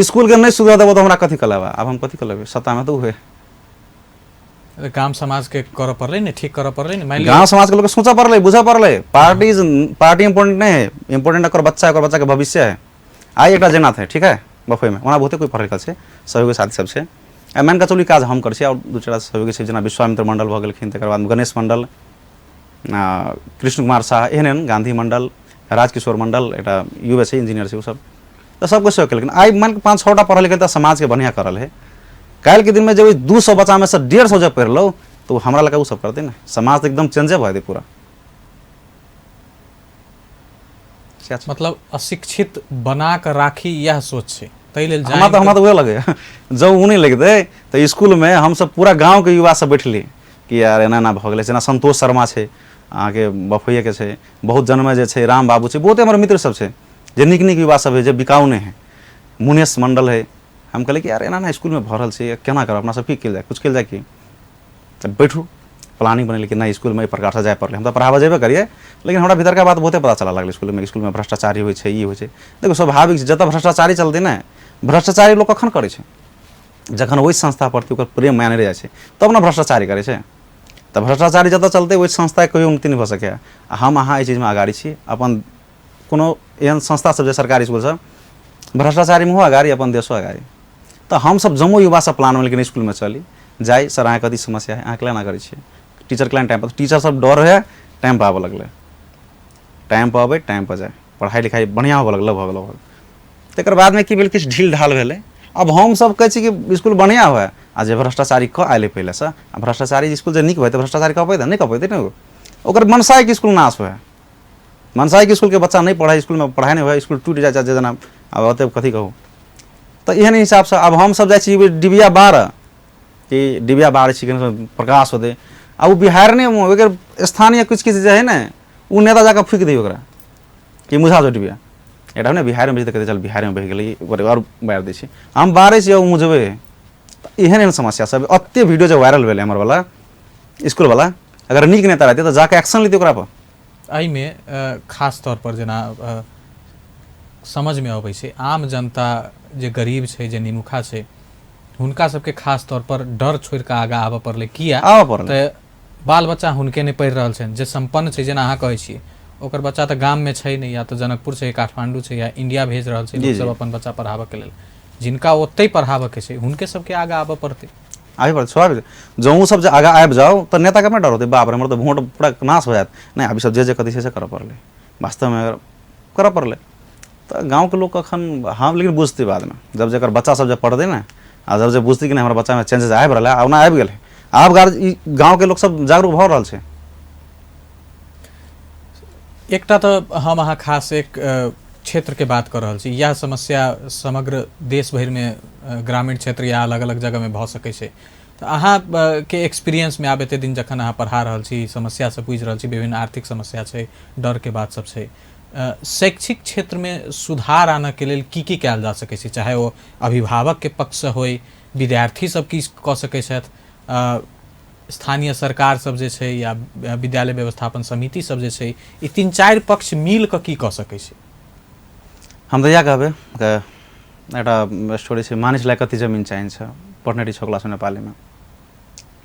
स्कूलके नहि सुधर देबो तऽ हमरा कथी कऽ लेबा? आब हम कथी कऽ लेबै? सत्तामे तऽ उहे
गाम समाजके करऽ पड़लै ने, ठीक करऽ पड़लै ने, मानि लिअ
गाँव समाजके लोकके सोचऽ पड़लै, बुझऽ पड़लै। पार्टी is party important नहि है, इम्पोर्टेंट ओकर बच्चा, ओकर बच्चाके भविष्य है। आइ एकटा जेना है, ठीक है, बफैमे ओना बहुते कोइ पढ़ल लिखल छै, सहयोगी साथी सब छै। आ मानि कऽ चलू ई काज हम करै छी आओर दू चारि सहयोगी छै, जेना विश्वामित्र मंडल भऽ गेलखिन, तकर बाद गणेश मंडल, कृष्ण कुमार शाह, एहन एहन गांधी मंडल, राजकिशोर मंडल, एकटा युवा छै, इंजीनियर छै, ओसब तऽ सबके सहयोग केलखिन। आइ मानि कऽ 5-6 टा पढ़ल लिखल तऽ समाजके बढ़िआँ करल है। काल्हिके दिनमे जे ओहि 200 बच्चामे से 150 जब पढ़ि लौ तऽ ओ हमरा लग ओ सब करतै ने, समाज तऽ एकदम चेंजे भऽ जेतै पूरा।
मतलब अशिक्षित बना कऽ राखी इएह सोच छै, ताहि लेल
हमरा तऽ उएह लगैए। जब ओ नहि लगितै तऽ स्कूलमे हमसब पूरा गाँवके युवा सब बैठली कि यार एना एना भऽ गेलै। जेना संतोष शर्मा छै, अहाँके बफैएके छै, बहुत जनमे जे छै, राम बाबू छै, बहुते हमर मित्र सब छै जे नीक नीक युवा सब है, जे बिकाउ नहि है, मुनेश मंडल है। हम कहलियै कि यार एना एना स्कूलमे भऽ रहल छै, केना करब अपना सब, की कयल जाय, कुछ कयल जाय की? तऽ बैठू, प्लानिंग बनेलियै कि नहि स्कूलमे एहि प्रकारसँ जाय पड़लै। हम तऽ पढ़ाबऽ जेबे करियै, लेकिन हमरा भीतरका बात बहुते पता चलऽ लागलै स्कूलमे। स्कूलमे भ्रष्टाचारी होइ छै, ई होइ छै। देखियौ, स्वाभाविक छै, जतऽ भ्रष्टाचारी चलतै ने, भ्रष्टाचारी लोक कखन करै छै? जखन ओहि संस्था प्रति ओकर प्रेम माया नहि रहि जाइ छै तब ने भ्रष्टाचारी करै छै। तऽ भ्रष्टाचारी जतऽ चलतै ओहि संस्थाके कहियो उन्नति नहि भऽ सकैए। आ हम अहाँ एहि चीजमे अगाड़ी छी। अपन कोनो एहन संस्था सब जे सरकारी स्कूल सब भ्रष्टाचारीमे हो अगाड़ी, अपन देशो अगाड़ी। तऽ हमसब जमो युवा सब प्लान बनेलखिन स्कूलमे चली जाइ, सर अहाँके कथी समस्या है, अहाँ केना करै छियै, टीचर केना टाइम पर, टीचर सब डर है, टाइम पर आबऽ लगलै, टाइम पर अबै, टाइम पर जाइ, पढ़ाइ लिखाइ बढ़िआँ होबऽ लगलै, भऽ गेल भऽ गेल। तकर बादमे की भेल, किछु ढील ढाल भेलै। आब हमसब कहै छी कि स्कूल बढ़िआँ हुए, आ जे भ्रष्टाचारी कऽ आयल पहिलेसँ, आ भ्रष्टाचारी स्कूल जे नीक भऽ जेतै, भ्रष्टाचारी कऽ पेतै? नहि कऽ पेतै ने। ओकर मनसा है कि स्कूल नाश हुए, मनसा है कि स्कूलके बच्चा नहि पढ़ै, स्कूलमे पढ़ाइ नहि हुए, स्कूल टूटि जाइ छै, जेना आब ओते कथी कहू। तऽ एहन हिसाबसँ आब हमसब जाइ छी डिबिया 12 कि डिबिया 12 छी प्रकाश होतै, आ ओ बिहार नहि, ओकर स्थानीय किछु किछु जे है ने ओ नेता जाकऽ फूकि दै ओकरा कि मुझा जो डिबिया एकटा ने बिहारमे बजै तऽ कहतै चल बिहारमे बहि गेलै, आओर बारि दै छै, हम बारै छियै ओ मुझबै। एहन एहन समस्या सब एते वीडियो जे वायरल भेलै हमर वाला स्कूल वाला, अगर नीक नेता रहतै तऽ जाकऽ एक्शन लेतै ओकरा पर।
एहिमे खास तौर पर जेना समझमे अबै छै आम जनता जे गरीब छै, जे निमुखा छै, हुनका सबके खास तौर पर डर छोड़ि कऽ आगाँ आबऽ पड़लै। किया
आबऽ पड़लै?
तऽ बाल बच्चा हुनके नहि पढ़ि रहल छनि जे सम्पन्न छै। जेना अहाँ कहै छियै ओकर बच्चा तऽ गाममे छै नहि, या तऽ जनकपुर छै, काठमाण्डू छै, या इंडिया भेज रहल छै लोकसब अपन बच्चा पढ़ाबऽके लेल। जिनका ओतहि पढ़ाबऽके छै हुनके सबके आगाँ आबऽ पड़तै।
आबे पड़तै, स्वाभाविक। जँ ओ सब जे आगाँ आबि जाउ तऽ नेताके अपने डर होतै, बाप रे हमर तऽ वोट पूरा नाश हो जायत। नहि, अभी सब जे जे कथी छै से करऽ पड़लै, वास्तवमे अगर करऽ पड़लै तऽ गाँवके लोक अखन हँ, लेकिन बुझतै बादमे जब जकर बच्चा सब जे पढ़तै ने, आ जब जे बुझतै कि नहि हमर बच्चामे चेंजेस आबि रहलै, आ ओना आबि गेलै, आब ई गाँवके लोक सब जागरूक भऽ रहल छै।
एकटा तऽ हम अहाँ खास एक क्षेत्रके बात कऽ रहल छी, इएह समस्या समग्र देश भरिमे ग्रामीण क्षेत्र या अलग अलग जगहमे भऽ सकै छै। तऽ अहाँ के एक्सपीरियंसमे आब एते दिन जखन अहाँ पढ़ा रहल छी, समस्या सब बुझि रहल छी, विभिन्न आर्थिक समस्या छै, डरके बात सब छै, शैक्षिक क्षेत्रमे सुधार आनऽके लेल की की कयल जा सकै छै? चाहे ओ अभिभावकके पक्षसँ होइ, विद्यार्थी सब की कऽ सकै छथि, स्थानीय सरकार सब जे छै या विद्यालय व्यवस्थापन समिति सब जे छै, ई तीन चारि पक्ष मिल कऽ की कऽ सकै छै?
हम तऽ इएह कहबै, एकटा स्टोरी छै, मानिसलाई कति जमिन चाहिन्छ, पढ्ने छौ क्लासमे नेपालीमे,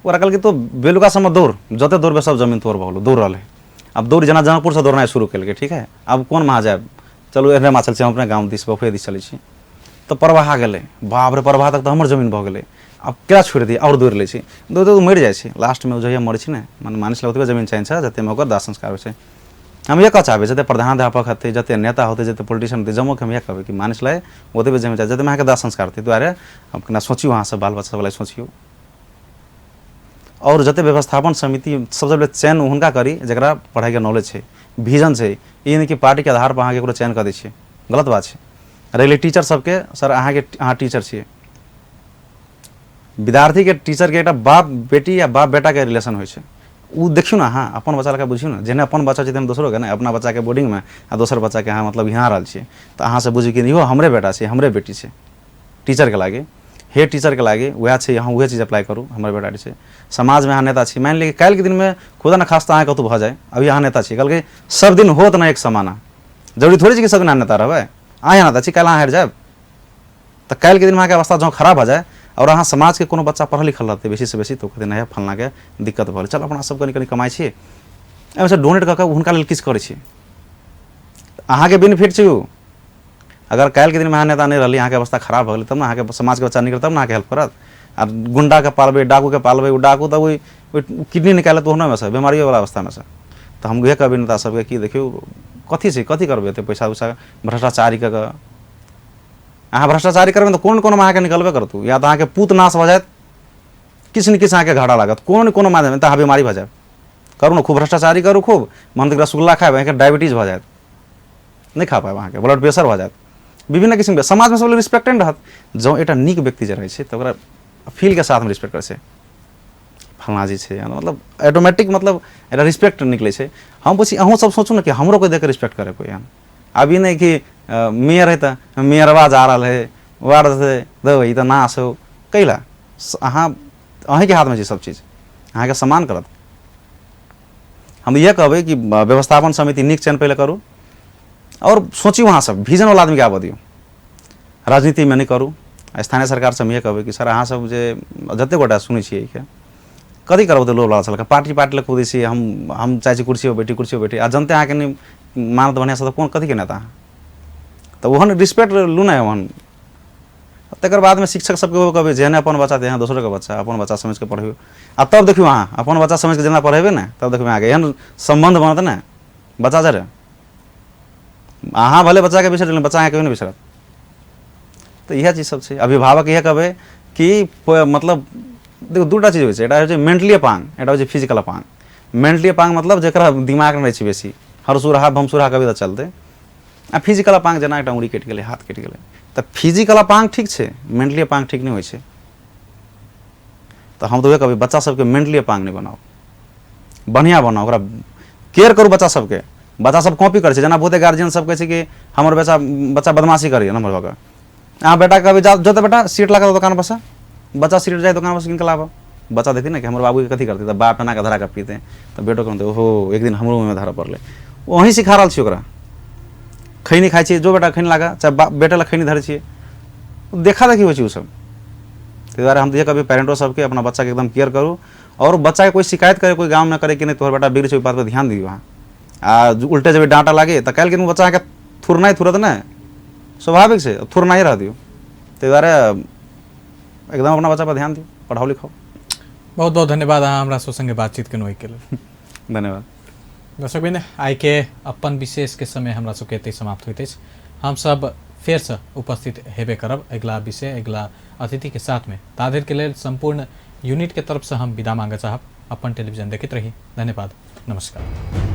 ओकरा कहलकै तो बेलुकासम्म दौड़, जते दौड़बे सब जमीन तोड़ भऽ गेलौ, दौड़ रहलै। आब दौड़ जेना जनकपुरसँ दौड़नाइ शुरू केलकै, ठीक है आब कोन महा जायब, चलू एहने मा चल छी, हम अपने गाम दिस बफे दिस चलै छी। तऽ परवाहा गेलै, बाप रे परवाहा तक तऽ हमर जमीन भऽ गेलै, आब केना छोड़ि दियै, आओर दौड़ लै छी, दौड़ दौड़ मरि जाइ छै। लास्टमे ओ जहिया मरै छै ने, माने मानिसलाई ओतबे जमीन चाहिन्छ जतेमे ओकर दाह संस्कार होइ छै। हम इएह कहऽ चाहबै जते प्रधानाध्यापक हेतै, जते नेता होतै, जते पोलिटिशियन होतै, जमोके हम इएह कहबै कि मानिसलाई ओतबे जमीन चाही जतेमे अहाँके दाह संस्कार होतै। दुआरे हम कना सोचियौ, अहाँ सब बाल बच्चा सबलाई सोचियौ, आओर जते व्यवस्थापन समिति सबसँ पहिले चयन हुनका करी जकरा पढ़ाइके नॉलेज छै, विजन छै। ई नहि कि पार्टीके आधार पर अहाँ ककरो चयन कऽ दै छियै, गलत बात छै। रहि गेलै टीचर सबके, सर अहाँके अहाँ टीचर छियै, विद्यार्थीके टीचरके एकटा बाप बेटी या बाप बेटाके रिलेशन होइ छै। ओ देखियौ ने, अहाँ अपन बच्चा लऽ बुझियौ ने, जेहने अपन बच्चा छै तेहन दोसरोके ने। अपना बच्चाके बोर्डिंगमे आ दोसर बच्चाके अहाँ मतलब यहाँ रहल छियै तऽ अहाँ से बुझियौ कि इहो हमरे बेटा छै, हमरे बेटी छै। टीचरके लागि, हे टीचरके लागि वएह छै, अहाँ वएह चीज अप्लाई करू, हमर बेटा छै। समाजमे अहाँ नेता छी, मानि लिअ कि काल्हिके दिनमे खुदा न खास्ता अहाँ कतहु भऽ जाय, अभी अहाँ नेता छी, कहलकै सब दिन होत न एक समाना, जरूरी थोड़े छै कि सब दिन अहाँ नेता रहबै। अहाँ नेता छी, काल्हि अहाँ हारि जायब तऽ काल्हिके दिनमे अहाँके अवस्था जँ खराब भऽ जाय आओर अहाँ समाजके कोनो बच्चा पढ़ल लिखल रहतै बेसीसँ बेसी, तऽ ओ कहतै नहि फल्लाँके दिक्कत भऽ गेलै, चल अपना सब कनि कनि कमाइ छी, एहिमे डोनेट कऽ कऽ हुनका लेल किछु करै छी, अहाँके बेनिफिट छै ओ। अगर काल्हिके दिनमे अहाँ नेता नहि रहली, अहाँके अवस्था खराब भऽ गेलै, तब ने अहाँके समाजके बच्चा निकलत, तब ने अहाँके हेल्प करत। आ गुण्डाके पालबै, डाकूके पालबै, ओ डाकू तऽ ओहि किडनी निकालत ओहनोमे सँ, बेमारियोवला अवस्थामे सँ। तऽ हम उएह कहबै नेता सबके कि देखियौ कथी छै, कथी करबै एते पैसा उसा भ्रष्टाचारी कऽ कऽ। अहाँ भ्रष्टाचारी करबै तऽ कोन कोनमे अहाँके निकलबे करत, या तऽ अहाँके पूत नाश भऽ जायत, किछु ने किछु अहाँके घाटा लागत कोनो ने कोनो माध्यममे, तऽ अहाँ बेमारी भऽ जायब। करू ने खूब भ्रष्टाचारी करू, खूब मन रसगुल्ला खायब, अहाँके डायबिटीज भऽ जायत, नहि खा पायब, अहाँके ब्लड प्रेशर भऽ जायत, विभिन्न किसिमके समाजमे सब रिस्पेक्टे नहि रहत। जँ एकटा नीक व्यक्ति जे रहै छै तऽ ओकरा फीलके साथमे रिस्पेक्ट करै छै, फल्लाँ जी छै, मतलब ऑटोमेटिक मतलब एकटा रिस्पेक्ट निकलै छै। हम पूछी अहूँ सब सोचू ने कि हमरो कोइ देख कऽ रिस्पेक्ट करे कोइ एहन, अभी नहि कि मेयर है तऽ मेयरवा जा रहल है, वार्ड छै दो ई तऽ नाश हो, कैला अहाँ अहीँके हाथमे छै सब चीज, अहाँके सम्मान करत। हम इएह कहबै कि व्यवस्थापन समिति नीक चयन पहिले करू आओर सोचियौ अहाँ सब विजनवला आदमीके आबऽ दियौ, राजनीतिमे नहि करू। स्थानीय सरकारसँ हम इएह कहबै कि सर अहाँ सब जे जतेक गोटा सुनै छियै एहिके कथी करब तऽ लोभ लागल छल, पार्टी पार्टी लए कूदै छी, हम चाहै छी कुर्सीपर बैठी कुर्सीपर बैठी, आ जनते अहाँके नहि मानत बढ़िआँसँ तऽ कोन कथीके नेता अहाँ, तऽ ओहन रिस्पेक्ट लू ने ओहन। तकर बादमे शिक्षक सबके ओहो कहबै जेहने अपन बच्चा तेहन दोसरोके बच्चा, अपन बच्चा समझिके पढ़बियौ, आ तब देखियौ अहाँ अपन बच्चा समझिके जेना पढ़ेबै ने तब देखबै अहाँके एहन सम्बन्ध बनत ने बच्चा जरे, अहाँ भले बच्चाके बिसरि गेलियै, बच्चा अहाँके कहियो नहि बिसरत। तऽ इएह चीज सब छै। अभिभावक इएह कहबै कि मतलब देखियौ दूटा चीज होइ छै, एकटा होइ छै मेंटली अपांग, एकटा होइ छै फिजिकल अपांग। मेंटली अपांग मतलब जकरा दिमाग नहि रहै छै बेसी, हरसुरहा भमसुरहा कभी तऽ चलतै, आ फिजिकल अपांग जेना एकटा उंगली कटि गेलै, हाथ कटि गेलै, तऽ फिजिकल अपांग ठीक छै, मेंटली अपांग ठीक नहि होइ छै। तऽ हम तऽ उएह कहबै बच्चा सबके मेंटली अपांग नहि बनाउ, बढ़िआँ बनाउ, ओकरा केयर करू बच्चा सबके। बच्चा सब कॉपी करै छै, जेना बहुते गार्जियन सब कहै छै कि हमर बच्चा बच्चा बदमाशी करैए नम्बर भऽ कऽ, अहाँ बेटाके कहबै जा जो तऽ बेटा सीट लगा दोकान पर से, बच्चा सीट जाइ दोकान पर से कीन कऽ लाबऽ, बच्चा देखतै ने कि हमर बाबूके कथी करतै, तऽ बाप एना कऽ धरा कऽ पीतै, तऽ बेटो कहतै ओहो एक दिन हमरो मुँहमे धरऽ पड़लै। वहीं सिखा रहल छी ओकरा, खैनी खाइ छियै जो बेटा खैनी लागा, चाहे बाप बेटा लए खैनी धरै छियै, देखा देखी होइ छै ओसब। ताहि दुआरे हम तऽ इएह कहबै पेरेंटो सबके अपना बच्चाके एकदम केयर करू, आओर बच्चाके कोइ शिकायत करे कोइ गाममे करे कि नहि तोहर बेटा बिगड़ै छै, ओहि बातपर ध्यान दियौ अहाँ। आ उल्टे जेबै डाँटऽ लागे तऽ काल्हिके दिन बच्चा अहाँके थुरनाइ थुरत ने, स्वाभाविक छै, थुरनाइ रह दियौ। ताहि दुआरे एकदम अपना बच्चा पर ध्यान दियौ, पढ़ाउ लिखाउ।
बहुत बहुत धन्यवाद अहाँ हमरा सब संगे बातचीत केलहुँ ओहिके लेल।
धन्यवाद।
दर्शकबिन, आइके अपन विशेष के समय हमरा सबके एतहि समाप्त होइत अछि। हमसब फेरसँ उपस्थित हेबे करब अगिला विषय अगिला अतिथि के साथ में। ताधरि के लेल संपूर्ण यूनिट के तरफ से हम विदा मांगऽ चाहब। अपन टेलीविजन देखैत रही। धन्यवाद, नमस्कार।